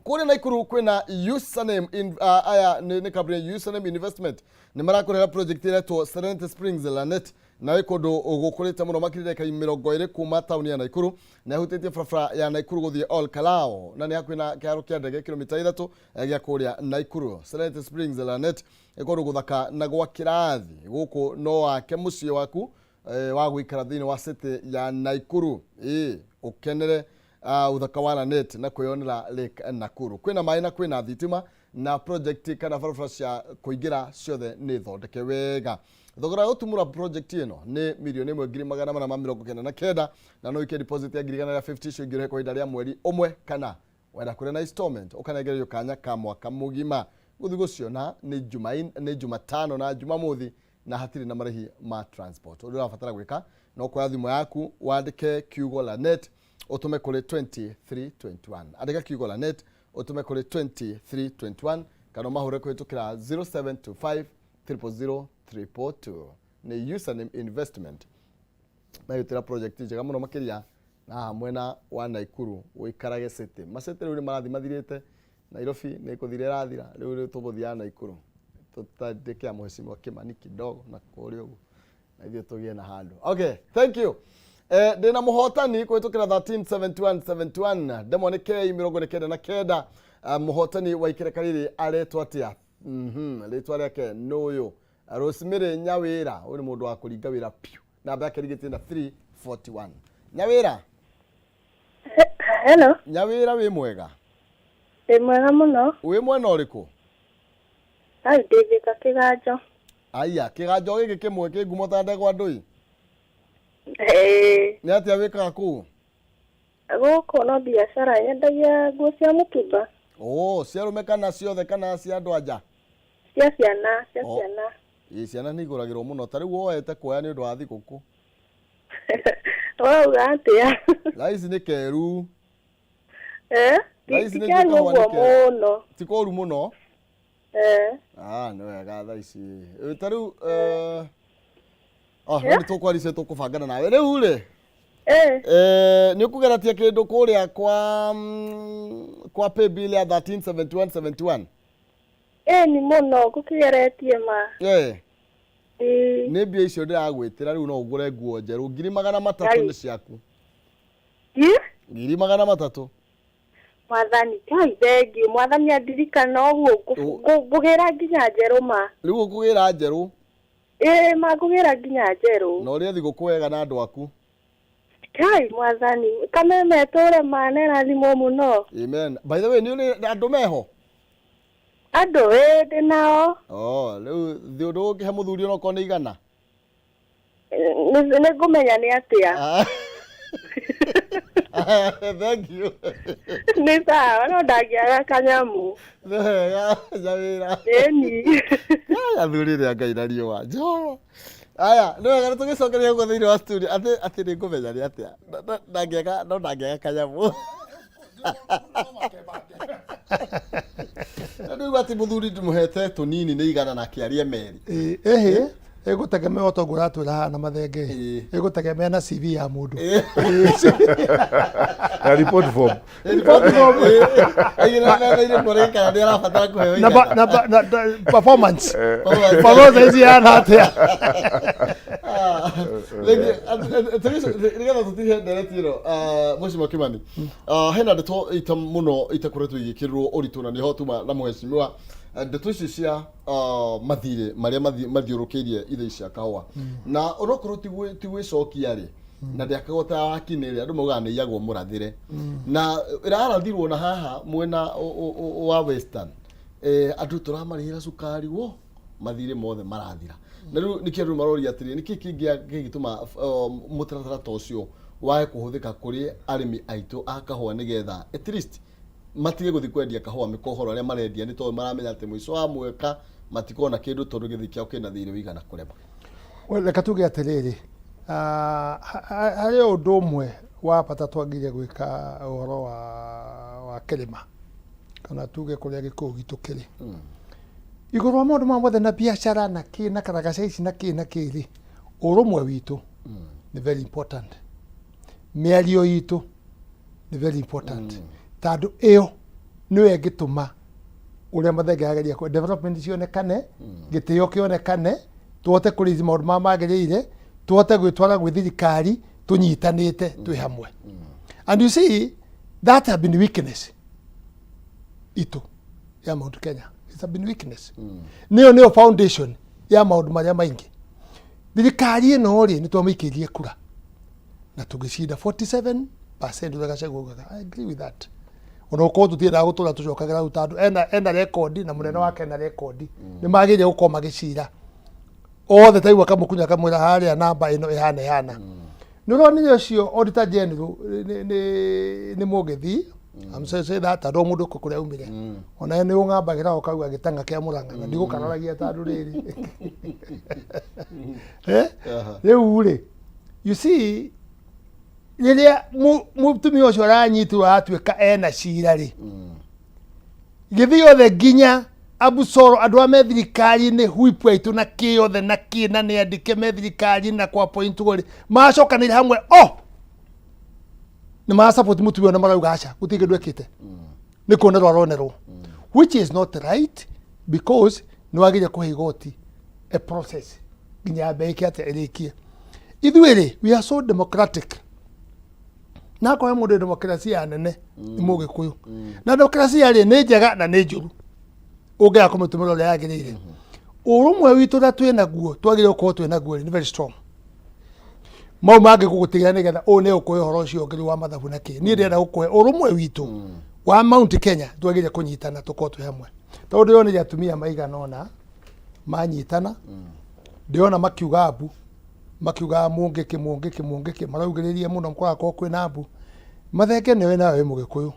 Kũrĩa Naikuru kwĩna Username in, aya nĩ kambuni ya Username Investment, nĩ marakũrehera project ĩretwo Serenity Springs Lanet, na ĩ kũndũ gũkũrĩte mũno makĩria ndagĩka 20 kuma taũni ya Naikuru, na ĩhutĩtie barabara ya Naikuru gũthiĩ Ol Kalou, na nĩ hakuhĩ na kĩharo kĩa ndege kilomita 3 gĩa kũrĩa Naikuru. Serenity Springs Lanet ĩ kũndũ gũthaka na gwa kĩrathi. Gũkũ no wake mũciĩ waku wa gũikara thĩinĩ wa city ya Naikuru, ĩ ũkenere ũthaka wa Lanet na kwĩyonera Lake Nakuru. Kwĩna maĩ na kwĩna thitima, na project kana barabara cia kũingĩra ciothe nĩ thondeke wega. Thogora wa gũtumũra project ĩno nĩ 1,499,000, na no ũikie deposit ya 150,000, icio ingĩ ũrĩhe kwa ihinda rĩa mweri ũmwe, kana wenda kũrĩa na installment ũkanengererio kanya ka mwaka mũgima. Gũthiĩ gũciona nĩ Jumaine, nĩ Jumatano na Jumamothi, na hatirĩ na marĩhi ma transport. Ũrĩa ũrabatara gwĩka no kuoya thimũ yaku, wandĩke kiugo Lanet, ũtũme kũrĩ 2321. Andĩka kiugo Lanet, ũtũme kũrĩ 2321, kana ũmahũre kũhĩtũkĩra 0725 000 222. Nĩ Username Investment magĩtĩra project njega mũno makĩria, na haha mwena wa Naikuru ũikarage city. Macity rĩu nĩ marathiĩ mathirĩte. Nairobi nĩ kũthira ĩrathira rĩu. Rĩu tũgũthiaga Naikuru tũtandĩkĩa mheshimiwa Kimani kidogo na kũrĩa ũguo, na ithuĩ tũgĩe na handũ. Okay, thank you. Ndĩna mũhotani kũhĩtũkĩra 137171, ndemwa nĩ K 99. Mũhotani wa ikereka rĩrĩ aretwo atĩa? Rĩtwa rĩake nĩ ũyũ, Rosemary Nyawĩra. Ũyũ nĩ mũndũ wa kũringa wĩra piũ. Namba yake ĩrigĩtie na 341. Nyawĩra. Hello. Nyawĩra, wĩ mwega? Ndĩ mwega mũno. Wĩ mwena ũrĩkũ? Ai, ndĩ Thika Kĩganjo. Aya, kĩganjo gĩkĩ kĩmwe kĩ ngumo ta ndegwa ndũi. Ĩĩ. Nĩ atĩa wĩkaga kũu? Gũkũ no biacara, nyendagia nguo cia mũtumba. Oh, cia arũme kana ciothe, kana cia andũ anja? Cia ciana, cia ciana. Ĩ, ciana nĩ igũragĩrwo mũno. Ta rĩu woete kuoya nĩ ũndũ wa thigũkũ. Wauga atĩa? Thaa ici nĩ keru. Eh? Thaa ici Ti nĩ keru kahũa ũguo nĩ keru. mũno. Ti kũru mũno. Eh. Ah, nĩ wega thaa ici. Ta rĩu oh, no nĩ tũkwaricia, tũkũbangana nawe rĩu rĩ. Eh. Nĩ ũkũgeratia kĩndũ kũrĩa kwa paybill ya 137171? Ĩni mũno, ngũkĩgeretie ma. Ĩĩ. Nĩ mbia icio ndĩragwĩtĩra rĩu, no ũgũre nguo njerũ. 300,000 Ngai. nĩ ciaku. Ĩ? 300,000. Mwathani, Ngai thengiũ. Mwathani andirikana ũguo ngũgĩra nginya njerũ ma. Rĩu ũkũgĩra njerũ. Ĩĩ ma, ngũgĩra nginya njerũ. Na ũrĩe thigũkũ wega na andũ aku. Ngai mwathani, kameme tũre ma, nĩrathimwo mũno. Amen. By the way, nĩ ũrĩ andũ meho? Andũ, ĩĩ, ndĩ nao. Oh, rĩu thĩ ũndũ ũngĩhe mũthuri onokorwo nĩ 100? Nĩ ngũmenya nĩ atĩa. Thank you. Nĩ sawa, no ndangĩaga kanyamũ. Nĩ wega, Nyawĩra. Ĩni. Athuri rĩa Ngai na riũa Jehova. Aya, nĩ wega, nĩ tũgĩcokeria gũkũ thĩinĩ wa studio atĩ nĩ ngũmenya nĩ atĩa. Ndangĩaga, no ndangĩaga kanyamũ. Na ndĩigua atĩ mũthuri ndĩmũhete tũnini nĩ 100 na akĩaria merĩ. Ĩhĩ, ĩgũtegemea o toguo ũratwĩra haha na mathenge, ĩgũtegemea na CV ya mũndũ. Na report form. Kana nĩ arabatara kũheo Na 100. na performance performance ici ihana atĩa? Rĩngĩ, nĩgetha tũtige ndereti ĩno, Mheshimiwa Kimani, hena ndeto ita mũno itakoretwo igĩkĩrĩrwo ũritũ, na nĩho tuma na mheshimiwa, ndeto ici cia mathirĩ marĩa mathiũrũkĩirie ithĩi cia kahũa, na onokorwo ti gwĩcokia rĩ, na ndĩakagwo ta wakinĩ rĩ, andũ maugaga nĩ iyagwo mũrathĩre, na ĩrarathirwo na haha mwena wa Western. Andũ tũramarĩhĩra cukari wo mathirĩ mothe marathira na rĩu nĩkĩo andũ maroria atĩrĩ, nĩkĩ kĩngĩgĩtũma mũtaratara ta ũcio wage kũhũthĩka kũrĩ arĩmi aitũ a kahũa, nĩgetha at least matige gũthiĩ kwendia kahũa mĩkohoro arĩa marendia, nĩ tondũ maramenya atĩ mũico wa mwaka matikona kĩndũ tondũ gĩthii kĩao kĩna thirĩ ũigana kũrema? Well, reke tuge atĩrĩrĩ, harĩ ũndũ ũmwe wa bata twagĩrĩire gwĩka ũhoro wa kĩrĩma, kana tuge kũrĩa Gĩkũyũ gitũ kĩrĩ. Igũrũ wa maũndũ maya mothe na biacara na kĩ na karagaca ici na kĩ na kĩ rĩ, ũrũmwe witũ nĩ very important. Mĩario itũ nĩ very important. Tondũ ĩyo nĩyo ĩngĩtũma ũrĩa Mathenge ageria kũ development cionekane, gĩtĩo kĩonekane, tũhote kũrĩithi maũndũ marĩa magĩrĩire, tũhote gwĩtwara gwĩ thirikari tũnyitanĩte twĩ hamwe. And you see, that have been weakness itũ ya Mount Kenya. It's have been weakness. Nĩyo foundation ya maũndũ marĩa maingĩ. Thirikari ĩno rĩ, nĩ twamĩikĩirie kura na tũgĩcinda 47% ũrĩa Gachagua augaga. I agree with that. Ona gũkorwo tũtiendaga gũtũra tũcokagĩra hau, tondũ ena rekondi na mũnene wake ena rekondi, nĩ magĩrĩire gũkorwo magĩcira othe taigua kamũkunya kamwĩra harĩa namba ĩno ĩhana ĩhana. Nĩ ũronire ũcio Auditor General nĩ mũgĩthii. I'm sorry to say that, tondũ o mũndũ kũrĩa aumire ona nĩ ũng'ambagĩra ũkauga gĩtang'a kĩa Mũrang'a na ndigũkararagia, tondũ rĩrĩ, rĩu rĩ, you see, rĩrĩa mũtumia ũcio aranyitirwo aratuĩka ena cira rĩ, gĩthiĩ othe nginya abusoro andũ a me thirikari-inĩ, whip aitũ na kĩ othe na kĩ na nĩ andĩke me thirikari na kwa point rĩ, macokanĩire hamwe o nĩ marasupport mũtumia ũyũ na marauga aca, gũtirĩ kĩndũ ekĩte, nĩ kuonerwo aronerwo, which is not right, because nĩ wagĩrĩire kũhe igoti a process nginya yambe ĩke atĩa, ĩrĩkie. Ithuĩ rĩ, we are so democratic, na akorwo he mũndũ demokrasia nene nĩ Mũgĩkũyũ. Na demokrasia rĩ, nĩ njega na nĩ njũru ũngĩaga kũmĩtũmĩra ũrĩa yagĩrĩire. Ũrũmwe witũ ũrĩa twĩ naguo, twagĩrĩire gũkorwo twĩ naguo rĩ, nĩ very strong. Mau mangĩ gũgũtigĩra nĩgetha ũũ nĩ ũkũhe ũhoro ũcio ũngĩ rĩu wa mathabu na kĩ. Niĩ ndĩrenda gũkũhe ũrũmwe witũ wa Mount Kenya. Twagĩrĩire kũnyitana, tũkorwo twĩ hamwe, tondũ ndĩronire atumia maigana ũna manyitana, ndĩrona makiuga mbu, makiuga mũngĩkĩ mũngĩkĩ mũngĩkĩ, maraugĩrĩria mũno kũrakorwo kwĩna mbu. Mathenge nĩwe nawe wĩ Mũgĩkũyũ,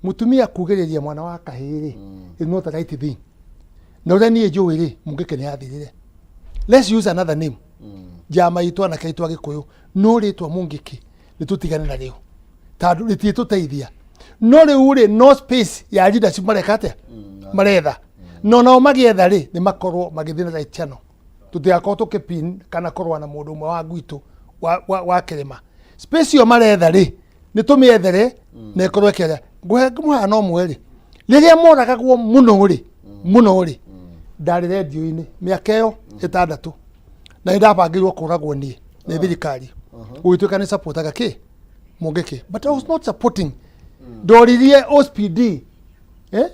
mũtumia kugĩrĩria mwana wa kahĩĩ rĩ, is not the right thing. Na ũrĩa niĩ njũĩ rĩ, mũngĩkĩ nĩ yathirire. Let's use another name. Njama itũ, anake aitũ Agĩkũyũ, no rĩtwa mũngĩkĩ nĩ tũtigane narĩo tondũ rĩtiĩtũteithia. No rĩu rĩ, no space ya leadership mareka atĩa, maretha, no nao magĩetha rĩ, nĩ makorwo magĩthiĩ na right channel, tũtigakorwo tũkĩpin kana kũrũa na mũndũ ũmwe wa gwitũ wa kĩrĩma. Space ĩyo maretha rĩ, nĩ tũmĩethere na ĩkorwo ĩkĩaria. Ngũhe mũhano ũmwe rĩ, rĩrĩa moragagwo mũno rĩ, mũno rĩ, ndarĩ rendio-inĩ mĩaka ĩyo 6, na nĩ ndabangĩirwo kũragwo niĩ nĩ thirikari, gũgĩtuĩka nĩ supportaga kĩ mũngĩkĩ, but I was not supporting. Ndoririe OSPD, eh?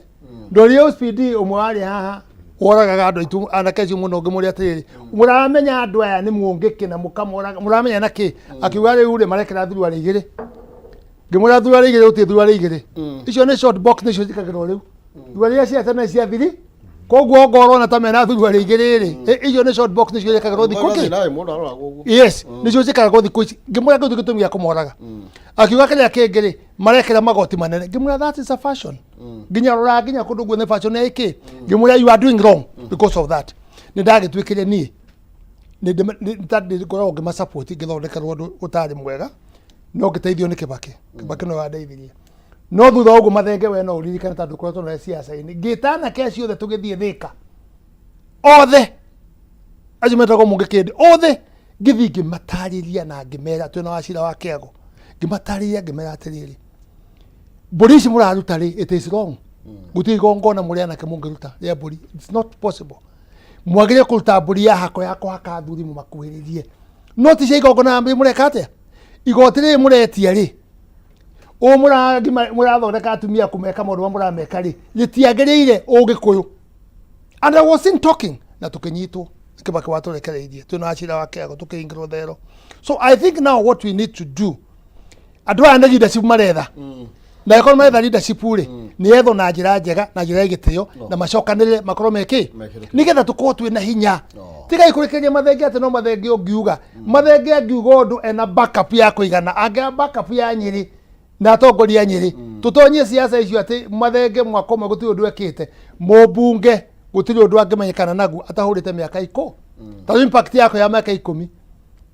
Ndoririe OSPD ũmwe warĩ haha woragaga andũ aitũ anake acio mũno, ngĩmũria atĩrĩrĩ, mũramenya andũ aya nĩ mũngĩkĩ na mũkamoraga, mũramenya na kĩ? Akiuga rĩu rĩ, marekera thuruarĩ igĩrĩ. Ngĩmwĩra thuruarĩ igĩrĩ gũtirĩ thuruarĩ igĩrĩ, icio nĩ short box, nĩcio njikagĩrwo rĩu, thuruarĩ iria cia tene cia thiri. Koguo ongorwo ona ta mena thuruarĩ igĩrĩ rĩ, icio nĩ short box, nĩcio njikagĩrwo thikũ kĩ. Nawe mũndũ aroragwo ũguo. Yes, nĩcio njĩkaragwo thikũ ici. Ngĩmwĩra kĩu ti gĩtũmi gĩa kũmoraga. Akiuga kĩrĩa kĩngĩ rĩ, marekĩra magoti manene. Ngĩmwĩra that is a fashion, nginya rora nginya kũndũ guothe fashion ya ĩkĩ. Ngĩmwĩra you are doing wrong because of that. Nĩ ndagĩtuĩkire niĩ nĩ ngoragwo ngĩmasupport, ngĩthondekerwo ũndũ ũtarĩ mwega, no ngĩteithio nĩ Kĩbakĩ. Kĩbakĩ no wandeithirie. No thutha wa ũguo, Mathenge, we no ũririkane tondũ ũkoretwo nawe ciaca-inĩ, ngĩta anake acio othe tũgĩthiĩ Thĩka, othe acio metagwo mũngĩkĩndĩ othe, ngĩthiĩ ngĩmatarĩria na ngĩmera twĩna wacira wa kĩago, ngĩmatarĩria ngĩmera atĩrĩrĩ, mbũri ici mũraruta rĩ, it is wrong. Gũtirĩ igongona mũrĩ anake mũngĩruta rĩa mbũri, it's not possible. Mwagĩrĩire kũruta mbũri ya hako ya kũhaka athuri mũmakuhĩrĩrie, no ti cia igongona ya mbũri. Mũreka atĩa? Igoti rĩrĩ mũretia rĩ, ũũ mũrathondeka atumia kũmeka maũndũ marĩa mũrameka rĩ, rĩtiagĩrĩire Ũgĩkũyũ. And I was seen talking na tũkĩnyitwo Kĩbakĩ watũrekereirie twĩna wacira wa kĩago, tũkĩhingĩrwo thero. So I think now what we need to do, andũ aya nĩ leadership maretha. Na ĩkorwo maretha leadership rĩ, nĩ yethwo na njĩra njega na njĩra ya gĩtĩo, na macokanĩrĩre makorwo me kĩ, nĩgetha tũkorwo twĩ na hinya. Tigai kũrekereria Mathenge atĩ no Mathenge ũngiuga, Mathenge angiuga ũndũ ena backup ya kũigana, angĩaga backup ya Nyĩrĩ na atongoria a Nyĩrĩ, tũtonyie siasa icio atĩ Mathenge mwaka ũmwe gũtirĩ ũndũ ekĩte, mũmbunge gũtirĩ ũndũ angĩmenyekana naguo atahũrĩte mĩaka ikũ, tondũ impact yako ya mĩaka 10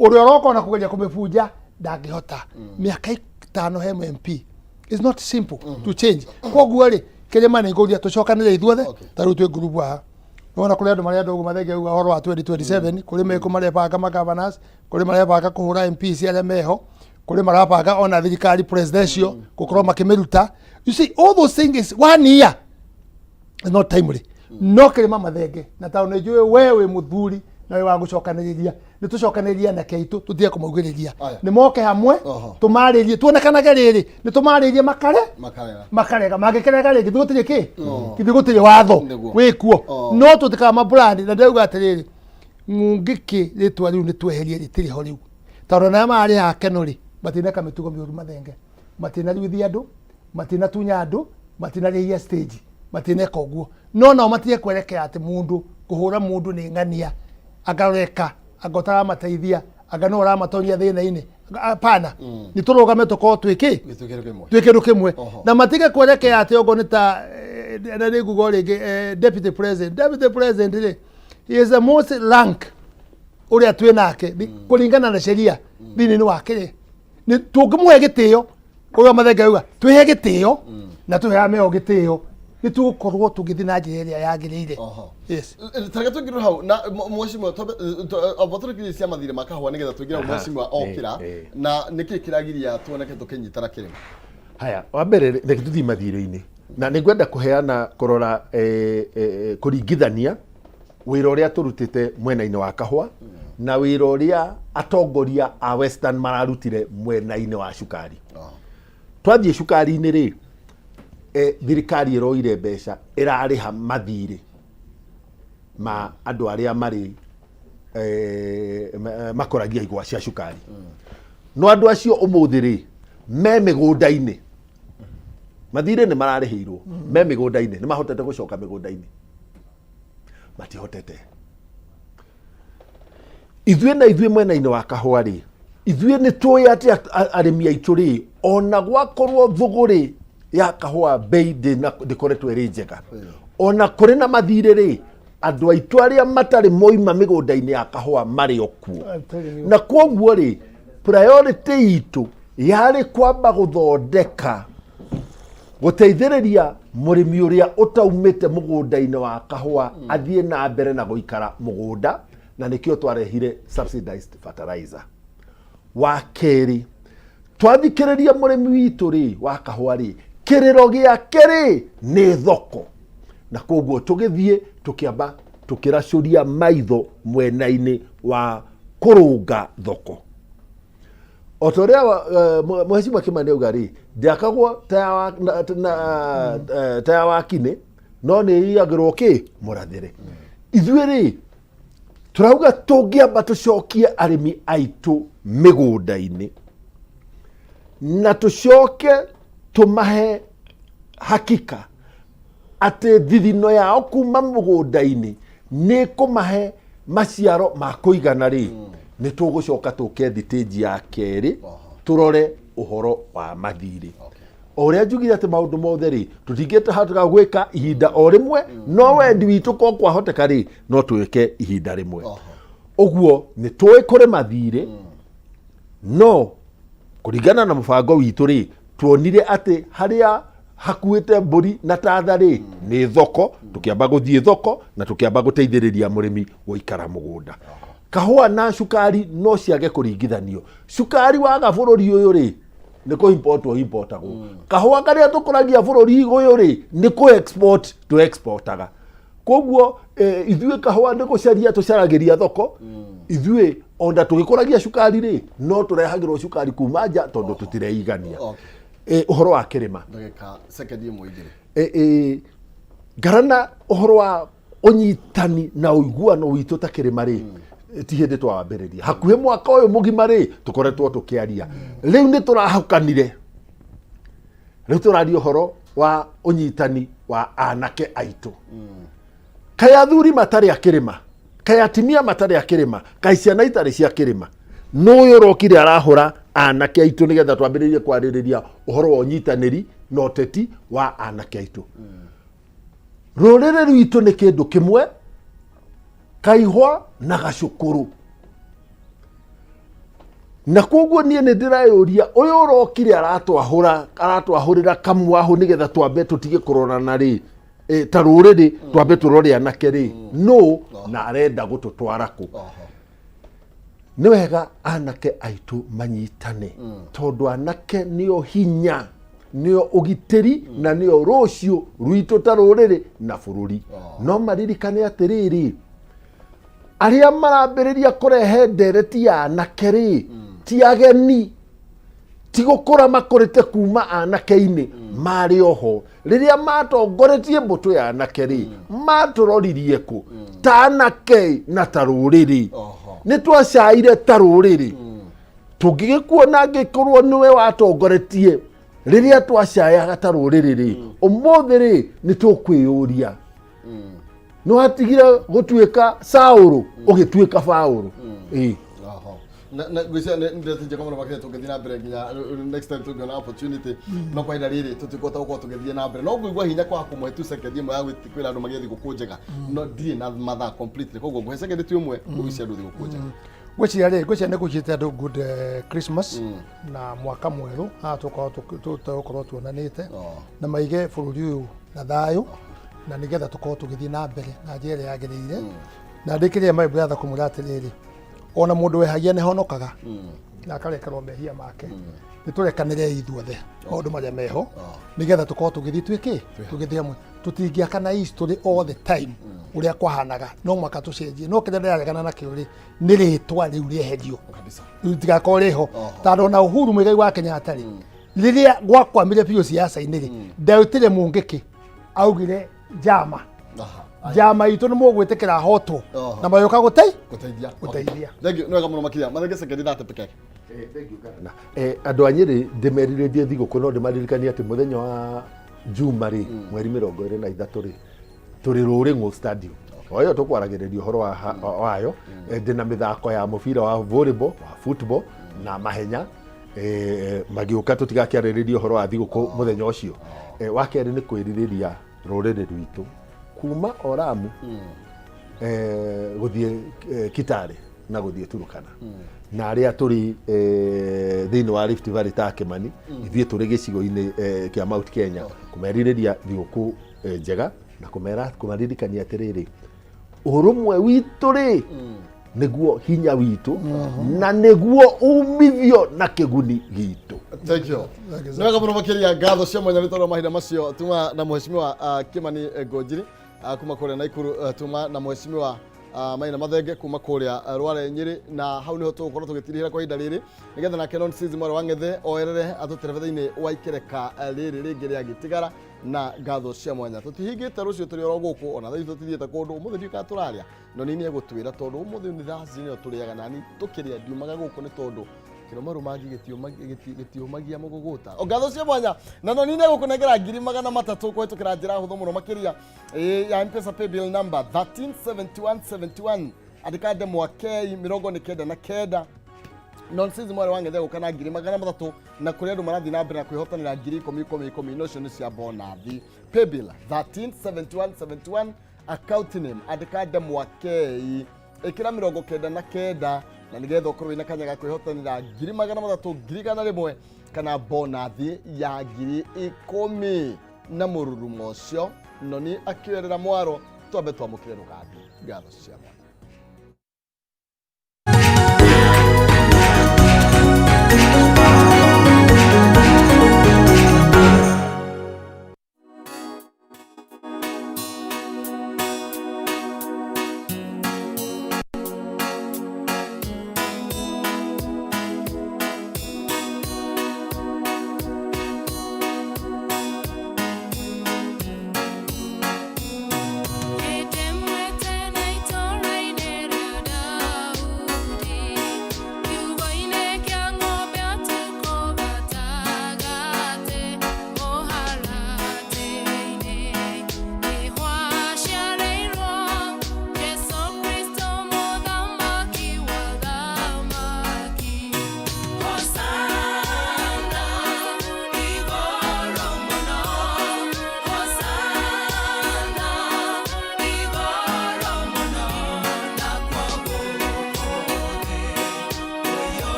ũrĩa ũroka ona kũgeria kũmĩbunja ndangĩhota. Mĩaka 5 he MP is not simple to change. Koguo rĩ, kĩrĩma nĩ ngũria tũcokanĩre ithuothe. Ta rĩu twĩ ngurubu haha, nĩwona kũrĩ andũ marenda ũguo Mathenge auga ũhoro wa 2027, kũrĩ mekũ marebanga ma governors, kũrĩ marebanga kũhũra MPs arĩa meho, kũrĩ marabanga ona thirikari presidential gũkorwo makĩmĩruta. You see, all those things is one year is not timely. No kĩrĩma Mathenge na tondũ nĩ njũĩ we wĩ mũthuri na wĩ wa gũcokanĩrĩria, nĩ tũcokanĩrĩrie anake aitũ, tũtige kũmaugĩrĩria. Nĩ moke hamwe, tũmarĩrie, tuonekanage rĩrĩ nĩ tũmarĩrie makare Makarega. Makarega, mangĩkerega rĩngĩ gũtirĩ kĩ, githĩ gũtirĩ watho wĩkuo? No tũtikama brand na ndĩrauga atĩrĩrĩ, ng'ũngĩkĩ rĩtwa rĩu nĩ tweherie, rĩtirĩ ho rĩu, tondũ ona arĩa marĩ akeno rĩ, matineka mĩtugo mĩũru. Mathenge matinaruithia andũ, matinatunya andũ, matinarĩhia stage, matineka ũguo. No nao matige kwerekera atĩ mũndũ kũhũra mũndũ nĩ ng'ania, akareka anga ũtaramateithia, anga no ũramatonyia thĩna-inĩ. Hapana, nĩ tũrũgame tũkorwo twĩ kĩ, Twĩ kĩndũ kĩmwe. Twĩ kĩndũ kĩmwe, na matige kwerekera atĩ okorwo nĩ ta na nĩ nguga o rĩngĩ, deputy president, deputy president rĩ, he is the most rank ũrĩa twĩ nake kũringana na sheria thĩinĩ wa kĩrĩ nĩ tũngĩmũhe gĩtĩo ũrĩa Mathenge auga twĩhe gĩtĩo na tũhe ameo gĩtĩo, nĩ tũgũkorwo tũgĩthiĩ na njĩra ĩrĩa yagĩrĩire. Yes. Tareke tũingĩre hau na mheshimiwa, amba tũrĩkĩrie cia mathirĩ ma kahũa nĩgetha tũingĩre hau. Mheshimiwa okĩra, na nĩkĩ kĩragiria tuoneke tũkĩnyitana kĩrĩma? Haya, wa mbere rĩ, reke tũthiĩ mathirĩ-inĩ, na nĩ ngwenda kũheana kũrora kũringithania wĩra ũrĩa tũrutĩte mwena-inĩ wa kahũa na wĩra ũrĩa atongoria a Western mararutire mwena-inĩ wa cukari. Twathiĩ cukari-inĩ rĩ, thirikari ĩroire mbeca ĩrarĩha mathirĩ ma andũ arĩa marĩ makũragia igwa cia cukari, no andũ acio ũmũthĩ rĩ me mĩgũnda-inĩ, mathirĩ nĩ mararĩhĩirwo, me mĩgũnda-inĩ, nĩ mahotete gũcoka mĩgũnda-inĩ? Matihotete. Ithuĩ na ithuĩ mwena-inĩ wa kahũa rĩ, ithuĩ nĩ tũĩ atĩ arĩmi aitũ rĩ, ona gwakorwo thũgũrĩ ya kahũa bei ndĩkoretwo ĩrĩ njega, ona kũrĩ na mathirĩ rĩ, andũ aitũ arĩa matarĩ moima mĩgũnda-inĩ ya kahũa marĩ o kuo. I'm telling you. Na kwoguo rĩ, priority itũ yarĩ kwamba gũthondeka gũteithĩrĩria mũrĩmi ũrĩa ũtaumĩte mũgũnda-inĩ wa kahũa athiĩ na mbere na gũikara mũgũnda, na nĩkĩo twarehire subsidized fertilizer. Wa kerĩ, twathikĩrĩria mũrĩmi witũ rĩ wa kahũa rĩ, kĩrĩro gĩake rĩ nĩ thoko, na koguo tũgĩthiĩ tũkĩamba tũkĩracũria maitho mwena-inĩ wa kũrũnga thoko. O ta ũrĩa Mheshimiwa Kimani auga rĩ, ndĩakagwo ta ya ta ya wakinĩ, no nĩ ĩiyagĩrwo kĩ mũrathĩre. Ithuĩ rĩ tũrauga tũngĩamba tũcokie arĩmi aitũ mĩgũnda-inĩ na tũcoke tũmahe hakika atĩ thithino yao kuma mũgũnda-inĩ nĩ kũmahe maciaro ma kũigana rĩ, nĩ tũgũcoka tũke thitĩnji ya kerĩ tũrore ũhoro wa mathirĩ. O ũrĩa njugire atĩ maũndũ mothe rĩ, tũtingĩhota gwĩka ihinda o rĩmwe, no wendi witũ ko kwahoteka rĩ, no twĩke ihinda rĩmwe. Ũguo nĩ tũĩ kũrĩ mathirĩ, no kũringana na mũbango witũ rĩ, tuonire atĩ harĩa hakuĩte mbũri na tatha rĩ nĩ thoko. Tũkĩamba gũthiĩ thoko na tũkĩamba gũteithĩrĩria mũrĩmi gũikara mũgũnda. Kahũa na cukari no ciage kũringithanio. Cukari waga bũrũri ũyũ rĩ, nĩ kũ importwo importagwo. Kahũa karĩa tũkũragia bũrũri ũyũ rĩ, nĩ kũ export tũ exportaga. Koguo ithuĩ kahũa nĩ gũcaria tũcaragĩria thoko. Ithuĩ ona tũgĩkũragia cukari rĩ, no tũrehagĩrwo cukari kuma nja tondũ tũtireigania. Ũhoro wa kĩrĩma, ndagĩka sekendi ĩmwe igĩrĩ. Ngarana ũhoro wa ũnyitani na ũiguano witũ ta kĩrĩma rĩ, ti hĩndĩ twawambĩrĩria, hakuhĩ mwaka ũyũ mũgima rĩ tũkoretwo tũkĩaria. Rĩu nĩ tũrahukanire. Rĩu tũraria ũhoro wa ũnyitani wa anake aitũ. Kaĩ athuri matarĩ a kĩrĩma, kaĩ atimia matarĩ a kĩrĩma, kaĩ ciana itarĩ cia kĩrĩma? Nũ ũyũ ũrokire arahũra anake aitũ nĩgetha twambĩrĩrie kwarĩrĩria ũhoro wa ũnyitanĩri na ũteti wa anake aitũ? Rũrĩrĩ rwitũ nĩ kĩndũ kĩmwe, kaihwa na gacũkũrũ. Na koguo niĩ nĩ ndĩreyũria, ũyũ ũrokire aratwahũra, aratwahũrĩra kamwahũ nĩgetha twambe tũtige kũrorana rĩ, ta rũrĩrĩ twambe tũrore anake rĩ, nũ na arenda gũtũtwara kũ? Nĩ wega anake aitũ manyitane, tondũ anake nĩo hinya, nĩo ũgitĩri, na nĩo rũciũ rwitũ ta rũrĩrĩ na bũrũri. No maririkane atĩrĩrĩ, arĩa marambĩrĩria kũrehe ndereti ya anake rĩ, ti ageni, ti gũkũra makũrĩte kuma anake-inĩ, marĩ oho rĩrĩa matongoretie mbũtũ ya anake rĩ, matũroririe kũ ta anake na ta rũrĩrĩ? Nĩ twacaire ta rũrĩrĩ. Tũngĩgĩkuona angĩkorwo nĩwe watongoretie rĩrĩa twacayaga ta rũrĩrĩ rĩ, ũmũthĩ rĩ nĩ tũkwĩyũria, nĩ watigire gũtuĩka Saũlũ ũgĩtuĩka Baũlũ? Ĩĩ. Oho. Na ngwĩciria nĩ ndeto njega mũno makĩria tũngĩthiĩ na mbere nginya next time tũngĩona opportunity, no kwa ihinda rĩrĩ tũtikũhota gũkorwo tũgĩthiĩ na mbere, no ngũigua hinya kwaga kũmũhe tu sekendi ĩmwe ya kwĩra andũ magĩe thigũkũ njega, no ndirĩ na mathaa completely, koguo ngũhe sekendi tu ĩmwe ũgicie andũ thigũkũ njega. Ngwĩciria rĩ, ngwĩciria nĩ ngwĩciria andũ good Christmas na mwaka mwerũ haha tũkorwo tũgũkorwo tuonanĩte, na maige bũrũri ũyũ na thayũ, na nĩgetha tũkorwo tũgĩthiĩ na mbere na njĩra ĩrĩa yagĩrĩire. Na ndĩkĩrĩre my brother kũmwĩra atĩrĩrĩ, ona mũndũ wehagia nĩ honokaga na akarekerwo mehia make. Nĩ tũrekanĩrei ithuothe maũndũ marĩa meho, nĩgetha tũkorwo tũgĩthiĩ twĩkĩ tũgĩthiĩ hamwe. Tũtingĩakana history all the time ũrĩa kwahanaga, no mwaka tũcenjie. No kĩrĩa ndĩraregana nakĩo rĩ, nĩ rĩtwa rĩu rĩeherio, rĩu rĩtigakorwo rĩho, tondũ ona Uhuru Muigai wa Kenyatta rĩ, rĩrĩa gwakwamire biũ siasa-inĩ rĩ, ndarutire mũngĩkĩ augire njama njama itũ nĩ mũgwĩtĩkĩra hotwo na mayoka gũtei gũteithia. Gũteithia. Thank you, nĩ wega mũno makĩria. Mathenge, sekendi 30 peke yake. Andũ a Nyĩrĩ ndĩmerirĩrie thigũkũ, no ndĩmaririkanie atĩ mũthenya wa Juma rĩ, mweri 23 rĩ, tũrĩ Rũrĩng'ũ Stadium o ĩyo tũkwaragĩrĩria ũhoro wayo. Ndĩna mĩthako ya mũbira wa volleyball, wa football na mahenya. Magĩũka tũtigakĩarĩrĩria ũhoro wa thigũkũ mũthenya ũcio. Wa kerĩ nĩ kwĩrirĩria rũrĩrĩ rwitũ kuma Oramu gũthiĩ Kitale na gũthiĩ Turukana, na arĩa tũrĩ thĩinĩ wa Rift Valley ta Kĩmani, ithuĩ tũrĩ gĩcigo-inĩ kĩa Mount Kenya, kũmerirĩria thigũkũ njega na kũmera kũmaririkania atĩrĩrĩ, ũrũmwe witũ rĩ nĩguo hinya witũ na nĩguo umithio na kĩguni gitũ. Thank you. Nĩ wega mũno makĩria, ngatho cia mwanya nĩ tondũ wa mahinda macio. Tuma na mheshimiwa Kimani Ngonjiri kuma kũrĩa Naikuru, tuma na mheshimiwa Maina Mathenge kuma kũrĩa Rware Nyĩrĩ, na hau nĩho tũgũkorwo tũgĩtirihĩra kwa ihinda rĩrĩ, nĩgetha nake Nonsense mwarĩ wa Ng'ethe oerere atũterebe thĩinĩ wa ikereka rĩrĩ rĩngĩ rĩa gĩtigara na ngatho cia mwanya. Tũtihingĩte, rũciũ tũrĩ oro gũkũ, ona thaa ici tũtithiĩte kũndũ. Ũmũthĩ ndiũĩ kana tũrarĩa, no nĩ egũtwĩra, tondũ ũmũthĩ nĩ Thursday, nĩyo tũrĩaga nani tũkĩrĩa ndiumaga gũkũ, nĩ tondũ kĩrũmarũmangi gĩtiũmagia mũgũgũta. O ngatho cia mwanya na no nĩ egũkũnengera 300,000 kũhĩtũkĩra njĩra hũthũ mũno makĩria ya M-Pesa paybill number 137171, andĩka ndemwa K 99. Nonsense mwarĩ wa Ng'ethe gũka na 300,000, na kũrĩ andũ marathiĩ na mbere na kwĩhotanĩra ngiri ikũmi ikũmi ikũmi, no icio nĩ cia bonathi. Paybill 137171, account name andĩka ndemwa K, ĩkĩra 99, na nĩgetha ũkorwo wĩna kanya ga kwĩhotanĩra 300,000, 100,000 kana bonathi ya 10,000. Na mũrurumo ũcio noni akĩoerera mwaro, twambe twamũkĩre rũgambi. Ngatho cia mwanya.